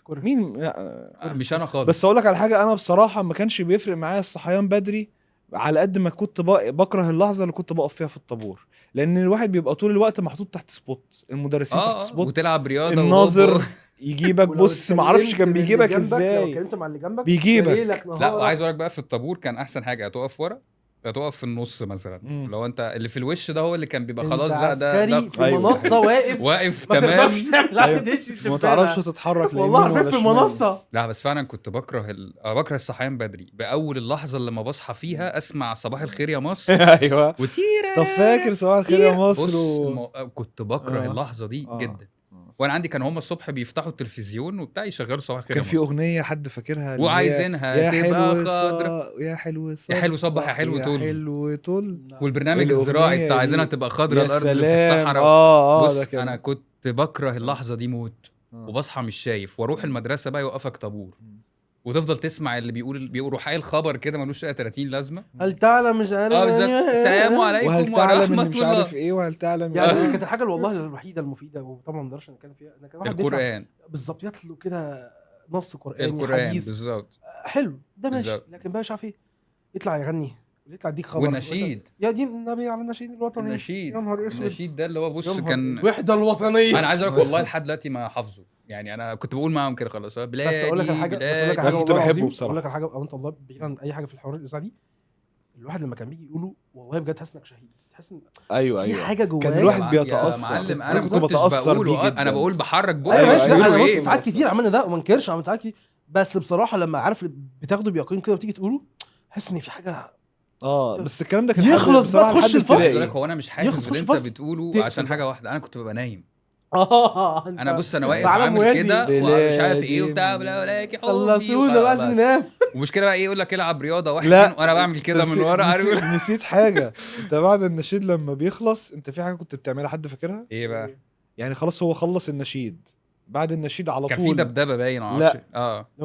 كره. مين؟ لا. مش انا خالص. بس اقول لك على حاجة، انا بصراحة ما كانش بيفرق معايا الصحيان بدري على قد ما كنت بكره اللحظة اللي كنت بقف فيها في الطابور، لان الواحد بيبقى طول الوقت محطوط تحت spot، المدرسين تحت spot، وتلعب رياضة الناظر يجيبك. ولو بص ما اعرفش كان اتكلمت من اللي بيجيبك جنبك، لو ازاي. اتكلمت مع اللي جنبك بيجيبك. ليلك لا نهارك. وعايز اقول لك بقى في الطابور كان احسن حاجة تقف ورا، تقف في النص مثلا. لو انت اللي في الوش ده هو اللي كان بيبقى انت خلاص بقى ده عسكري في أيوة. منصة واقف، واقف ما تمام. تقدرش تعمل أيوة. حاجة، ما تعرفش تتحرك لا والله يمين ولا عارفين في شمال. منصة. لا بس فعلا كنت بكره بكره الصحيان بدري. باول اللحظة اللي لما بصحى فيها اسمع صباح الخير يا مصر ايوه. وتيرا. طب فاكر صباح الخير يا مصر بص كنت بكره اللحظة دي جدا. وانا عندي كان هم الصبح بيفتحوا التلفزيون وبتاع يشغلوا صباح الخير كان يا في مصر. اغنية حد فاكرها اللي هي وعايزينها يا تبقى حلو خضرا، يا حلو يا حلو صبح يا حلو يا طول، حلو طول، والبرنامج الأغنية الزراعي بتاع دي. عايزينها تبقى خضرا يا الارض اللي في سلام. الصحراء. ده بص كان انا كنت بكره اللحظة دي موت. وبصحى مش شايف، واروح المدرسة بقى يوقفك طابور وتفضل تسمع اللي بيقول روح قايل خبر كده ملوش اي 30 لازمه. هل تعلم مش عارف بالظبط. السلام عليكم وهل تعلم ورحمة ان مش الله. عارف ايه، وهل تعلم يعني كانت الحاجة والله الوحيدة المفيدة، وطبعا ما نقدرش نتكلم فيها، ان كان واحد بيطلع القران بالظبط يتلو كده نص قراني، القران حديث بالظبط، حلو ده ماشي، بالظبط. لكن بقى مش عارف ايه يطلع يغني ويطلع يديك خبر والنشيد. يا دين النبي على النشيد الوطني، النشيد يا نهار اسود، النشيد ده اللي هو بص يا نهار كان الوحدة الوطنية. انا عايز اقول لك والله لحد دلوقتي ما حافظه، يعني انا كنت بقول معاهم كده خلاص بلادي. بس اقول لك على حاجة، بس اقول لك على أنا حاجة كنت والله بحبه العظيم، بصراحة. اقول لك على حاجة او انت الله بعيد عن اي حاجة في الحوار الاذاعة دي، الواحد لما كان بيجي يقوله والله بجد تحس انك شهيد، تحس ان ايوه في ايوه حاجة جواك. كان الواحد يا بيتاثر. معلم انا انا كنت ما كنتش بتاثر بقوله بيه جدا. انا بقول بحرك بقي. ايوه ماشي. لا أيوة، انا أيوة. بص إيه؟ ساعات كتير عملنا ده وما انكرش، عملت ساعات كتير، بس بصراحة لما عارف بتاخده بيقين كده وتيجي تقوله تحس ان في حاجة بس الكلام ده كان يخلص بقى بصراحة تخش لحد الفصل. عايز ابتدائي. اقول لك هو انا مش حاسس يخلص باللي خش انت فصل. بتقوله تقفل عشان بقى. حاجة واحدة، انا كنت ببقى نايم. انا انا بص انا واقف في عالم عامل موازي. كده ومش عارف ايه بلادي وبتاع بلا ولاكي حبي خلصونا بقى عايزين وخلاص. ننام. ومشكلة بقى ايه يقول لك العب رياضة واحد لا، اتنين، وانا بعمل كده من ورا عارف نسيت حاجة. انت بعد النشيد لما بيخلص انت في حاجة كنت بتعملها حد فاكرها؟ ايه بقى؟ يعني خلاص هو خلص النشيد، بعد النشيد على كان طول في دبدبه باين معرفش.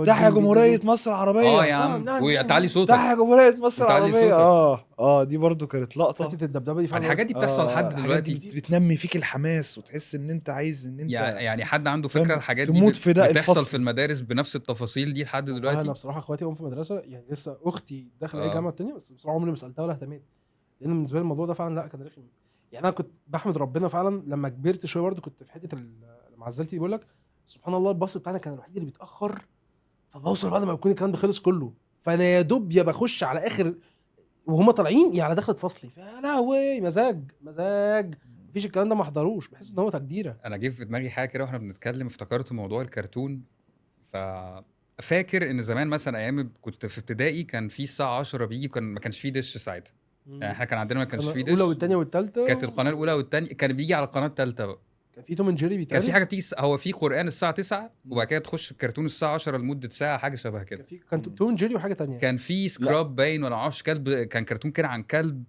تحيا جمهورية مصر العربية. يا عم لا، لا، وتعلي صوتك. تحيا جمهورية مصر وتعلي العربية. صوتك. دي برضو كانت لقطة. حتة الدبدبه دي فعلا الحاجات دي بتحصل لحد الحاجات دلوقتي. دي بتنمي فيك الحماس وتحس ان انت عايز ان انت يعني حد عنده فكرة فاهم؟ الحاجات دي تموت في ده بتحصل الفصل. في المدارس بنفس التفاصيل دي لحد دلوقتي؟ انا بصراحة اخواتي هم في مدرسه، يعني لسه اختي داخله اي جامعه التانية، بس بصراحة عمري ما سالتها ولا اهتميت، لان بالنسبة لي الموضوع ده فعلا لا كان رخم. يعني انا كنت بحمد ربنا فعلا لما كبرت شوية برضو، كنت في حتة لما عزلتي بيقول لك سبحان الله الباص بتاعنا كان الوحيد اللي بيتاخر، فبوصل بعد ما يكون الكلام ده خلص كله، فانا يا دوب يا بخش على اخر وهم طالعين يا على دخلة فصلي، فيا لهوي مزاج مزاج، مفيش الكلام ده ما احضروش، بحس ان هو تقديره. انا جه في دماغي حاجة كده واحنا بنتكلم، افتكرت موضوع الكرتون. ففاكر ان زمان مثلا ايام كنت في ابتدائي كان في الساعة 10 بيجي، كان ما كانش فيه دش ساعتها، يعني احنا كان عندنا ما كانش فيه دش. الاولى والثانية والثالثة كانت القناة الاولى والثانية كان بيجي على القناة الثالثة بقى، كان في توم جيري بيتعرض، كان في حاجة بتيجي، هو في قران الساعة 9 وبعد كده تخش الكرتون الساعة 10 لمدة ساعة، حاجة شبه كده. كان توم جيري وحاجه ثانية، كان في سكراب باين ولا معرفش كلب، كان كرتون كده عن كلب،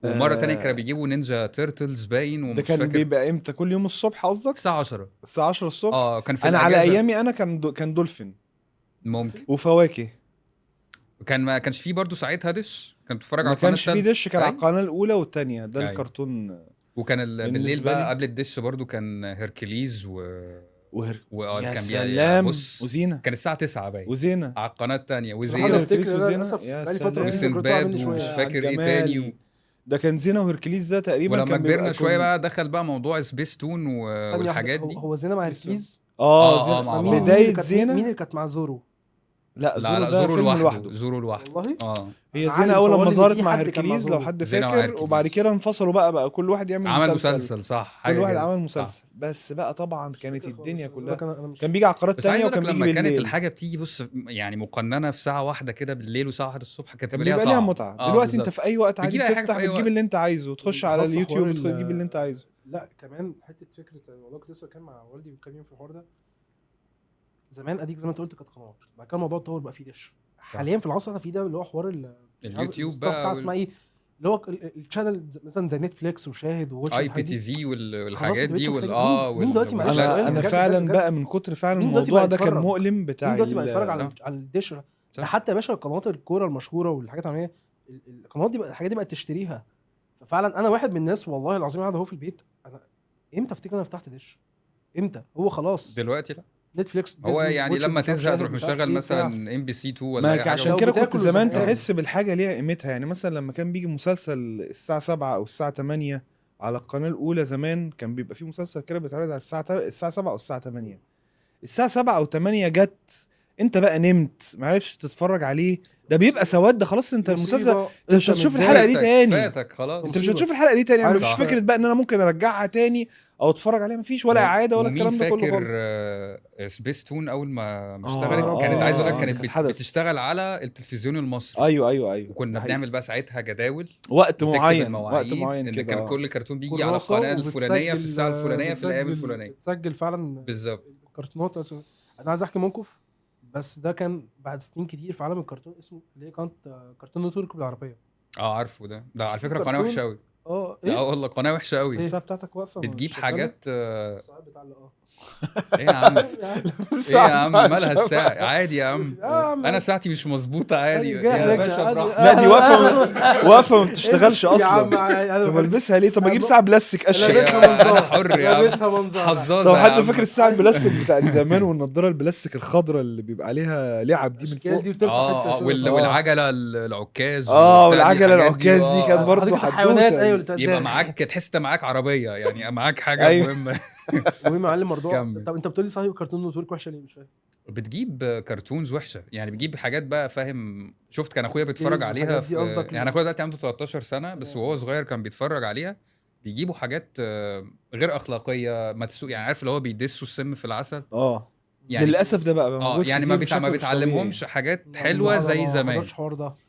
ومرة تانية كانوا بيجيبوا Ninja Turtles باين، ومش ده كان فاكر. بيبقى امتى؟ كل يوم الصبح قصدك؟ الساعة 10 الساعة 10 الصبح. كان في انا على ايامي انا كان دولفين ممكن وفواكه، كان ما كانش فيه برضو ساعتها دش، كان بتتفرج على ما كانش فيه دش، كان على القناة الاولى والثانية ده الكرتون. وكان بالليل بقى قبل الدش برضو كان هيركليز يا سلام، وزينة كان الساعة 9 باين، وزينة على القناة الثانية، وزينة وزينة يا سلام، وسندباد ومش فاكر ايه تاني ده كان زينة وهيركليز ده تقريبا. ولما كبرنا شوية بقى دخل بقى موضوع سبيستون والحاجات دي. هو زينة مع هيركليز؟ زينة بداية زينة. مين اللي كانت مع زورو؟ لا زورو ده فيلم لوحده، زورو لوحده والله. هي زينة أول ما ظهرت مع هيركليز لو حد فاكر، وبعد كده انفصلوا بقى كل واحد يعمل عمل مسلسل، صح، كل واحد عمل مسلسل. بس بقى طبعا كانت الدنيا كلها كان بيجي على قناة تانية، وكان بيجي لما كانت الحاجة بتيجي بص يعني مقننة في ساعة واحدة كده بالليل وساعة واحدة الصبح، كانت بيبقى ليها متعة. دلوقتي انت في أي وقت عادي بتفتح بتجيب اللي انت عايزه، تخش على اليوتيوب تجيب اللي انت عايزه. لا كمان حتة فكرة والله كنت لسه كان مع والدي وكان يوم في الحوار ده زمان، اديك زي ما انت قلت كانت قنوات، بعد كده الموضوع اتطور بقى فيه دش. حاليا في العصر احنا فيه ده اللي هو حوار اليوتيوب بقى بتاع اسمها ايه اللي هو ال channel مثلا زي نتفليكس وشاهد وواتش IPTV والحاجات دي مين دلوقتي معلش انا فعلا بقى من كتر فعلا الموضوع ده كان مؤلم بتاع مين دلوقتي بقى يتفرج على الدش ده؟ حتى يا باشا قنوات الكورة المشهورة والحاجات العالمية، القنوات دي بقى الحاجات دي بقت تشتريها. ففعلا انا واحد من الناس والله العظيم قاعد اهو في البيت، انا امتى افتكر انا فتحت دش؟ امتى؟ هو خلاص دلوقتي لا نتفليكس هو يعني لما تزهق تروح مشغل مثلا MBC 2 ولا حاجة. عشان كده كنت زمان تحس بالحاجة ليها قيمتها. يعني مثلا لما كان بيجي مسلسل الساعة 7 او الساعة 8 على القناة الاولى زمان، كان بيبقى في مسلسل كده بيتعرض على الساعة 7 او الساعة 8. الساعة 7 او 8 جت انت بقى نمت ما عرفتش تتفرج عليه، ده بيبقى سواد، ده خلاص انت المسلسل انت مش هتشوف الحلقة دي تاني، فاتك خلاص، انت مش هتشوف الحلقة دي تاني. يعني مش فكرة بقى ان انا ممكن ارجعها تاني او اتفرج عليها، مفيش ولا اعاده ولا الكلام ده كله خالص. سبيستون اول ما اشتغلت كانت عايز اقول لك كانت بتشتغل على التلفزيون المصري. ايوه وكنا بنعمل بقى ساعتها جداول وقت معين، وقت معين كده، كان كل كرتون بيجي على القناة الفلانية في الساعة الفلانية في الايام الفلانية، بتسجل فعلا بالظبط كرتونات. انا عايز احكي موقف بس ده كان بعد سنين كتير في عالم الكرتون، اسمه اللي هي كانت كرتون نتورك بالعربية. عارفه ده على فكرة قناة وحشة قوي. ايه والله قناة وحشة قوي. الساعة بتاعتك واقفة بتجيب حاجات الساعة بتاع ايه يا عم ايه يا عم مالها الساعة؟ عادي يا عم انا ساعتي مش مظبوطة عادي يا باشا براحتك. لا دي واقفة ما بتشتغلش اصلا. طب البسها ليه؟ طب اجيب ساعة بلاستيك اشيك. انا حر يا عم، حظاظه. طب حد فاكر الساعة البلاستيك بتاعت زمان والنضاره البلاستيك الخضراء اللي بيبقى عليها لعب دي من فوق؟ والعجلة العكاز. والعجلة العكاز دي كانت برضه حيوانات. ايوه يبقى معاك، تحس انت معاك عربية يعني، معاك حاجة مهمة. المهم يا معلم موضوع. طب انت بتقولي صاحب كرتون نتورك وحشة ليه؟ مش فاهم. بتجيب cartoons وحشة يعني، بتجيب حاجات بقى فاهم. شفت كان اخويا بيتفرج عليها في يعني اخويا دلوقتي عنده 13 سنة بس، وهو صغير كان بيتفرج عليها. بيجيبوا حاجات غير اخلاقية، ما تسوق يعني، عارف اللي هو بيدسوا السم في العسل. يعني للاسف ده بقى موجود يعني ما بيتعلمهمش حاجات حلوة زي زمان.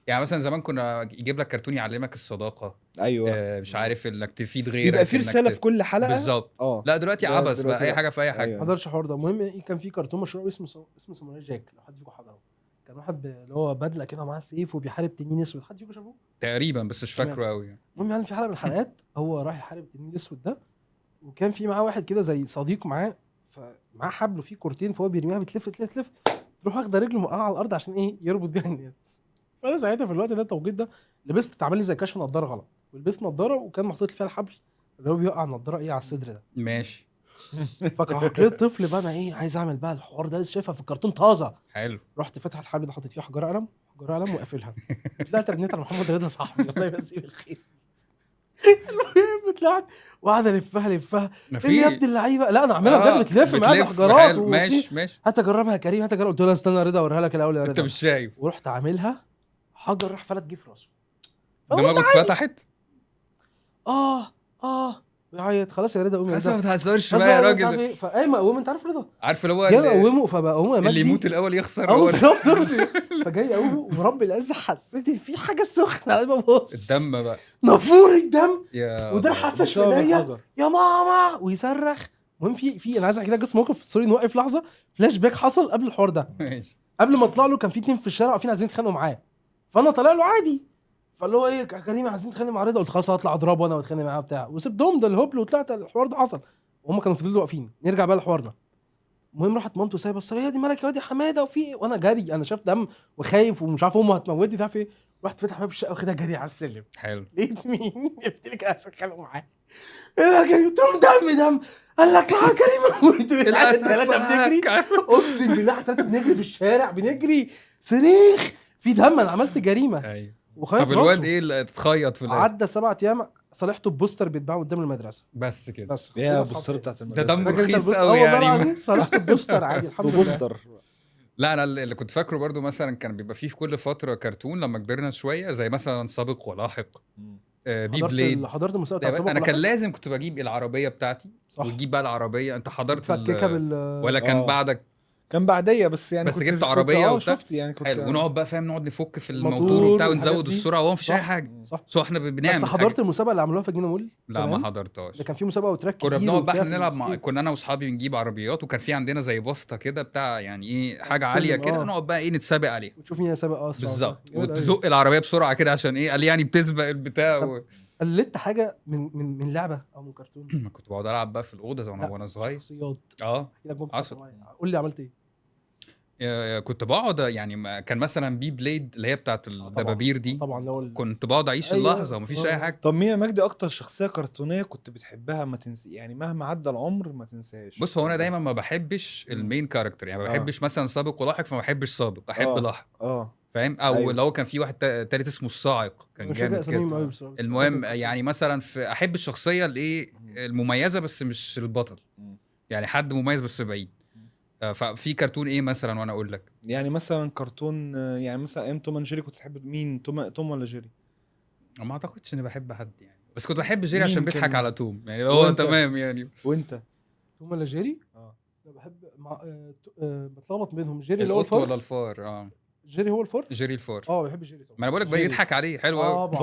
يعني مثلا زمان كنا يجيب لك كرتون يعلمك الصداقة، ايوه مش عارف انك تفيد غيرك، يبقى في رسالة في كل حلقة بالظبط. لا دلوقتي عبث بقى، اي حاجة في اي حاجة. ما حضرش الحوار ده. المهم كان في كرتون مشهور اسمه ساموراي جاك، لو حد فيكم حضره. كان واحد اللي هو بدله كده معاه سيف وبيحارب تنين اسود، حد فيكم شافه تقريبا؟ بس مش فاكره قوي. المهم يعني في حلقة من الحلقات هو راح يحارب التنين الاسود ده، وكان في معاه واحد كده زي صديق معاه، فمعاه حبل وفيه كورتين، فهو بيرميها بتلف تلف تلف، تروح واخده رجله موقعه على الارض عشان ايه؟ يربط بيها الناس. فانا ساعتها في الوقت ده التوقيت ده لبست، اتعمل لي زي كشف نضاره غلط، ولبست نضاره وكان محطوط فيها الحبل اللي هو بيوقع النضارة ايه على الصدر ده. ماشي. فكعقليه طفل بقى انا ايه عايز اعمل بقى الحوار ده، لسه شايفها في الكرتون طازة. حلو. رحت فاتح الحبل ده حاطط فيه حجره قلم، حجره قلم، وقافلها. طلعت رنيت على محمد رضا صاحبي الله يمسيه بالخير، المهم طلعت وقعد الفها الفها، ايه يا ابن اللعيبة، لا انا عاملها بجد بتلف معايا بحجارات. ماشي ماشي، هات اجربها يا كريم، هات اجربها. قلت له استنى يا رضا اوريها لك الاول يا رضا، انت مش شايف. ورحت عاملها، حجر راح فلت جه في راسه، دماغه اتفتحت. اه بيعيط. خلاص يا رضا قوم يا رضا، ما تهزرش بقى يا راجل. فقام اقوم، انت عارف رضا، عارف اللي هو جاي اقومه، فبقومه يا مجدي اللي يموت الاول يخسر هو بالظبط. فجاي اقومه ورب العزة حسيت ان في حاجة سخنة على ما ببص، الدم بقى نافور الدم، وده حفش في ايديا يا ماما ويصرخ. المهم في انا عايز احكي لك بس موقف، sorry نوقف لحظة، فلاش باك حصل قبل الحوار ده. ماشي. قبل ما اطلع له كان في اتنين في الشارع واقفين عايزين يتخانقوا معاه، فانا طالع له عادي، فاللي هو ايه يا كريم عايزين نتخانق مع رضا، قلت خلاص هطلع اضربه انا واتخانق معاه وبتاع، وسبتهم ده الهبل وطلعت. الحوار ده حصل وهم كانوا فضلوا واقفين. نرجع بقى لحوارنا. المهم راحت مامته سايبه الصراخ، يا دي مالك يا واد يا حمادة وفي ايه، وانا جري، انا شايف دم وخايف ومش عارف امه هتموتني تعرف ايه. رحت فاتح باب الشقة واخدها جري على السلم. حلو. لقيت مين؟ قلت لك عايز اتخانق معاه. ايه يا كريم؟ قلت لهم دم دم. قال لك يا كريم ثلاثة بنجري، اقسم بالله ثلاثة بنجري في الشارع، بنجري صريخ في دم، انا عملت جريمة. ايوه. وخيط طب الواد ايه اللي اتخيط في الاخر؟ عدى 7 ايام صالحته ببوستر بيتباع قدام المدرسة بس كده. بس يا بوستر بتاعت المدرسة ده دم رخيص قوي يعني. صالحته ببوستر عادي الحمد لله. بوستر. لا انا اللي كنت فاكره برضو مثلا كان بيبقى فيه في كل فترة كرتون لما كبرنا شوية، زي مثلا سابق ولاحق، Beyblade. حضرت المسابقة بتاعت سابق انا كان لازم كنت بجيب العربية بتاعتي، وتجيب بقى العربية. انت حضرت ولا كان بعدك؟ كان بعديه بس يعني، بس جبت عربية وبتاع، شفت يعني كنت حلو. ونقعد بقى فاهم، نقعد نفك في الموتور وبتاع ونزود السرعة وهو مفيش اي حاجة. صح. احنا بنعمل. بس حضرت المسابقة اللي عملوها في جنينة مول؟ لا ما حضرتهاش. ده كان في مسابقة و track، كنا بنقعد بقى احنا نلعب مع، كنا انا واصحابي بنجيب عربيات، وكان في عندنا زي بسطه كده بتاع يعني ايه حاجة عالية كده، نقعد بقى ايه نتسابق عليها وتشوف مين يسابق اسرع. بالظبط. وتزق العربية بسرعة كده عشان ايه، قال يعني بتسبق البتاع. قلدت حاجة من من لعبه او من كرتون؟ كنت بقعد العب بقى في الاوضة زي وانا صغير. شخصيات. حصل. قول لي عملت ايه؟ كنت بقعد يعني، كان مثلا Beyblade اللي هي بتاعت الدبابير دي طبعا، لو كنت بقعد اعيش اللحظة ومفيش اي حاجة. طب مين يا مجدي اكتر شخصية كرتونيه كنت بتحبها ما تنسي يعني مهما عدى العمر ما تنساهاش؟ بص هو انا دايما ما بحبش ال main character يعني، ما بحبش مثلا سابق ولاحق، فما بحبش سابق، احب لاحق. فاهم؟ او أيوة. لو كان في واحد تالت اسمه الصاعق كان جامد كده. المهم يعني مثلا في احب الشخصية الايه المميزة بس مش البطل، يعني حد مميز بس بعيد. ففي كرتون ايه مثلا وانا اقول لك؟ يعني مثلا كرتون، يعني مثلا ايام توم جيري كنت تحب مين؟ توم ولا جيري؟ ما اعتقدش اني بحب حد يعني، بس كنت بحب جيري عشان بيضحك على توم يعني، هو تمام يعني. وانت توم ولا جيري؟ انا بحب بتلخبط بينهم. جيري اللي هو الفار ولا الفار؟ جيري هو الفار. جيري الفار. بحب جيري طبعا. ما انا بقول لك بقى يضحك عليه حلو قوي.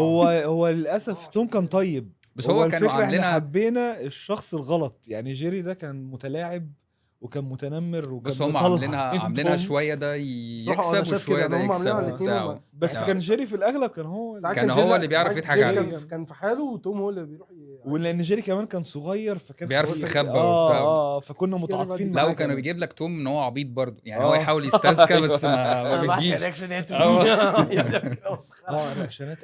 هو للاسف توم كان طيب، بس هو كانوا عاملينها حبينا الشخص الغلط يعني. جيري ده كان متلاعب وكان متنمر وكان، بس هم عاملينها شوية ده يكسب وشوية ده يكسب، بس كان جيري في الاغلب كان هو كان هو اللي بيعرف يضحك عليه، كان في حاله، وتوم هو اللي بيروح ولان جيري كمان كان صغير فكان بيعرف يستخبى وبتاع. فكنا متعاطفين معاه. لا وكانوا بيجيب لك توم ان هو عبيط برضه يعني، هو يحاول يستذكى بس ما بيجيش. reactionات،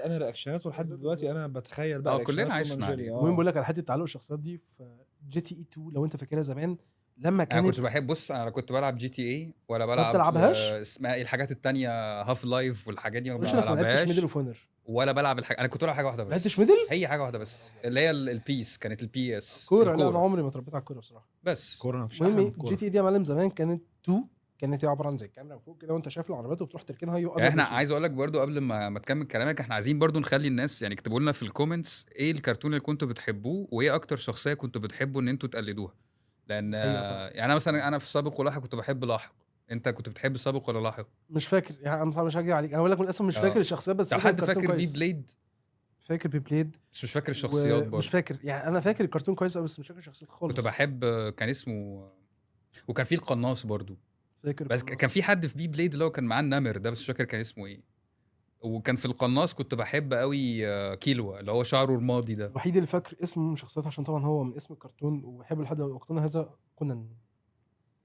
انا reactionات ولحد دلوقتي انا بتخيل بقى كلنا عشنا. المهم بقول لك على حتة تعلق الشخصيات دي في GTA 2 لو انت فاكرها زمان، لما كانت انا كنت بحب. بص انا كنت بلعب GTA ولا بلعب، ما بتلعبهاش اسمها ايه الحاجات التانية، Half-Life والحاجات دي ما بلعبهاش. Medal of Honor ولا بلعب الحاجة. انا كنت بلعب حاجة واحدة بس. لعبتش Medal؟ هي حاجة واحدة بس اللي هي ال PES، كانت ال PES كورة. لا انا عمري ما اتربيت على الكورة بصراحة. بس كورة مفيش. المهم GTA دي يا معلم زمان كانت 2، كانت هي عبارة عن زي الكاميرا من فوق كده وانت شايف العربيات وبتروح تركنها. يعني احنا عايز اقول لك برضو قبل ما تكمل كلامك، احنا عايزين برضو نخلي الناس يعني اكتبوا لنا في ال comments ايه الكرتون اللي كنتوا بتحبوه، وايه اكتر شخصية كنتوا بتحبوا ان انتوا تقلدوها. لان يعني انا مثلا انا في سابق ولاحق كنت بحب لاحق. انت كنت بتحب سابق ولا لاحق؟ مش فاكر يعني، انا مش هكذب عليك، انا اقول لك للاسف مش فاكر الشخصيات. بس حد فاكر Beyblade؟ فاكر Beyblade بس مش فاكر الشخصيات برضه. مش فاكر يعني، انا فاكر الكرتون كويس بس مش فاكر الشخصيات خالص. كنت بحب كان اسمه، وكان في القناص برضه فاكر. بس كان في حد في Beyblade اللي هو كان معاه النمر ده، بس مش فاكر كان اسمه ايه. وكان في القناص كنت بحب قوي كيلوا اللي هو شعره رمادي ده. الوحيد اللي فاكر اسمه من شخصيته عشان طبعا هو من اسم الكرتون وبحبه لحد وقتنا هذا، كونان.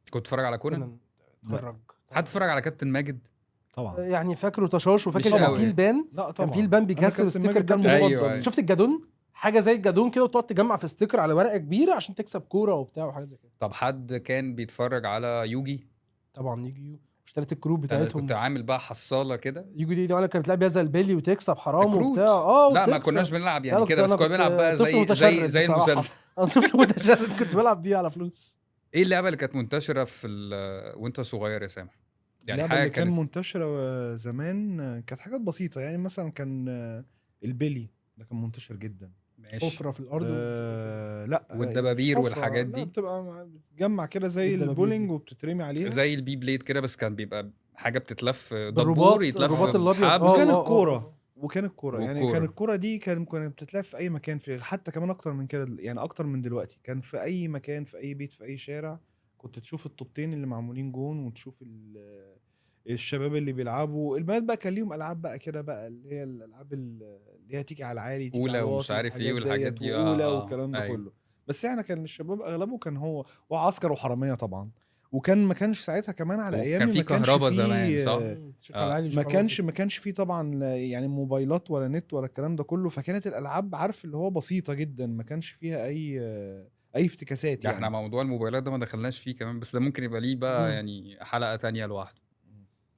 كنت اتفرج على كونان؟ اتفرج. حد اتفرج على كابتن ماجد؟ طبعا يعني فاكره تشاش، وفاكر كان في البان. لا طبعا كان في البان بيكسب sticker كابتن. أيوة. شفت الجادون؟ حاجة زي الجادون كده، وتقعد تجمع في sticker على ورقة كبيرة عشان تكسب كورة وبتاع وحاجات زي كده. طب حد كان بيتفرج على يوجي؟ طبعا يوجي. واشتريت الكروت انا بتاعتهم. كنت عامل بقى حصاله كده. يجوا دي انا كانت بتلعب بيها زي البيلي وتكسب حرام كروت. وبتاع. اه لا ما وتكسب. كناش بنلعب لا، يعني أنا كده، كنت- بس كنا أنا بنلعب بقى كنت طفل زي زي متشرد زي بصراحة. المسلسل. انا طفل متشرد كنت بلعب بيه على فلوس. ايه اللعبة اللي كانت منتشرة في وانت صغير يا سامح؟ يعني اللعبة حاجة اللي كان كانت منتشرة زمان كانت حاجات بسيطة، يعني مثلا كان البلي ده كان منتشر جدا. ماشي. حفره في الارض. لا، والدبابير مش حفرة، والحاجات لا، دي. بتبقى بتجمع كده زي الدبابير البولينج دي. وبتترمي عليها زي ال Beyblade كده، بس كان بيبقى حاجة بتتلف، بالرباط، دبور يتلف الرباط الأبيض. بحبل. وكان الكورة، وكان الكورة يعني والكورة. كان الكورة دي كانت بتتلعب في اي مكان، في حتى كمان اكتر من كده، يعني اكتر من دلوقتي. كان في اي مكان، في اي بيت، في اي شارع، كنت تشوف الطوبتين اللي معمولين جون، وتشوف الشباب اللي بيلعبوا. البنات بقى كان ليهم العاب بقى كده بقى، اللي هي الالعاب اللي هي تيجي على العالي، تيجي أولى على ومش الواطي، عارف إيه والحاجات ديت، دي. واولى والكلام ده أيوة. كله. بس احنا كان الشباب اغلبه كان هو وعسكر وحراميه طبعا، وكان ما كانش ساعتها كمان على وكان ايامي في ما كانش كهربا فيه- زمان، صح؟ ما كانش ما كانش فيه طبعا لا يعني موبايلات ولا نت ولا الكلام ده كله، فكانت الالعاب عارف اللي هو بسيطة جدا، ما كانش فيها اي افتكاسات ده يعني. احنا موضوع الموبايلات ده ما دخلناش فيه كمان، بس ده ممكن يبقى ليه بقى يعني حلقة تانية لوحده.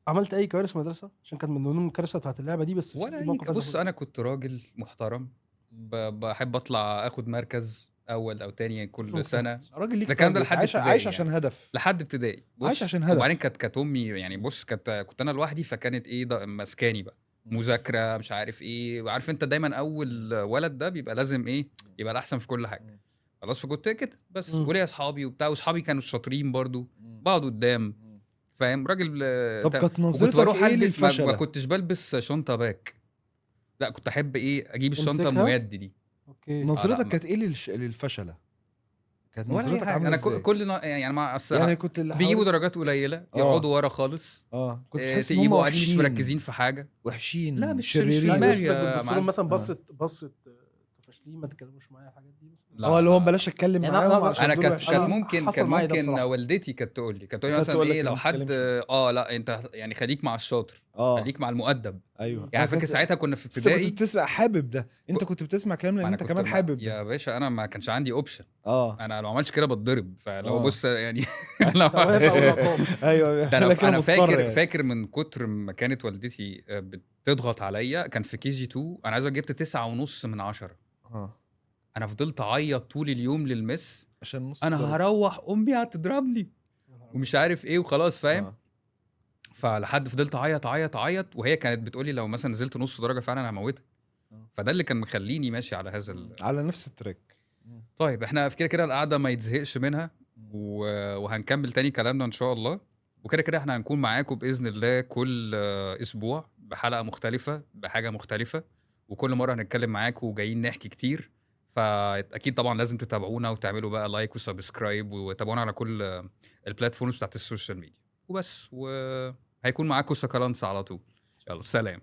عملت اي كوارث في المدرسة؟ عشان كانت من ضمن الكارثة بتاعت اللعبة دي. بس في ولا اي موقف عايز بص أقوله. انا كنت راجل محترم، بحب اطلع اخد مركز اول او تاني كل مجتهد. سنة. راجل ليك ده الكلام ده target، لحد عايش ابتدائي عايش يعني. عشان هدف، لحد ابتدائي. بص عايش عشان هدف. وبعدين كانت امي يعني، بص كنت انا لوحدي، فكانت ايه ماسكاني بقى مذاكرة مش عارف ايه، وعارف انت دايما اول ولد ده بيبقى لازم ايه يبقى الاحسن في كل حاجة. خلاص فكنت كده بس، وليا اصحابي وبتاع، واصحابي كانوا شاطرين برضو، بقعد قدام فاهم راجل. طب كانت وكنت نظرتك بروح ايه البس، ما للفشله؟ كنتش بلبس شنطه back، لا كنت احب ايه اجيب الشنطة تمسكها؟ ام يد دي. okay. نظرتك لا، كانت ايه للفشله؟ كانت ولا أي نظرتك حاجة. عامله انا ازاي؟ كل يعني مع يعني كنت اللي بيجيبوا حواليك- درجات قليله، يقعدوا ورا خالص، كنت تحس ان هم يبقوا قاعدين مش وحشين، مركزين في حاجة. وحشين، لا، مش في شريرين. دماغي يا بتبص لهم معلم. مثلا بصت فاشلين، ما تتكلموش معايا الحاجات دي مثلا. لا، اه اللي هو لا. بلاش اتكلم يعني معاهم أنا- عشان انا دول كانت وحشين. كانت ممكن حصل كان معايا ده ممكن بصراحة. والدتي كانت تقول لي، كانت تقول لي كانت مثلا تقول لك ايه لو ما حد تتكلمش. لا انت يعني خليك مع الشاطر، خليك مع المؤدب. ايوه يعني أنا فاكر كنت- ساعتها كنا في بس انت ابتدائي كنت بتسمع حابب ده، انت كنت بتسمع كلام ما لان أنا انت كنت كمان حابب ده. يا باشا انا ما كانش عندي option، انا لو ما عملتش كده بتضرب. فلو بص يعني لو ثواب او عقاب. ايوه ده انا كده انا مضطر فاكر يعني. فاكر من كتر ما كانت والدتي بتضغط عليا، كان في KG 2 انا عايز أقول جبت 9.5 من 10. انا فضلت اعيط طول اليوم لل miss، عشان نص انا درجة. هروح امي هتضربني ومش عارف ايه وخلاص فاهم. فلحد فضلت اعيط اعيط اعيط، وهي كانت بتقولي لو مثلا نزلت نص درجه فعلا هموتها. فده اللي كان مخليني ماشي على هذا على نفس ال track. طيب احنا في كده كده القعدة ما يتزهقش منها، وهنكمل تاني كلامنا ان شاء الله، وكده كده احنا هنكون معاكم باذن الله كل اسبوع بحلقة مختلفة بحاجة مختلفة، وكل مرة هنتكلم معاكم وجايين نحكي كتير. فاكيد طبعا لازم تتابعونا وتعملوا بقى like و subscribe وتابعونا على كل ال platforms بتاعت ال social media وبس. وهيكون معاكم سكالانس على طول. يلا سلام.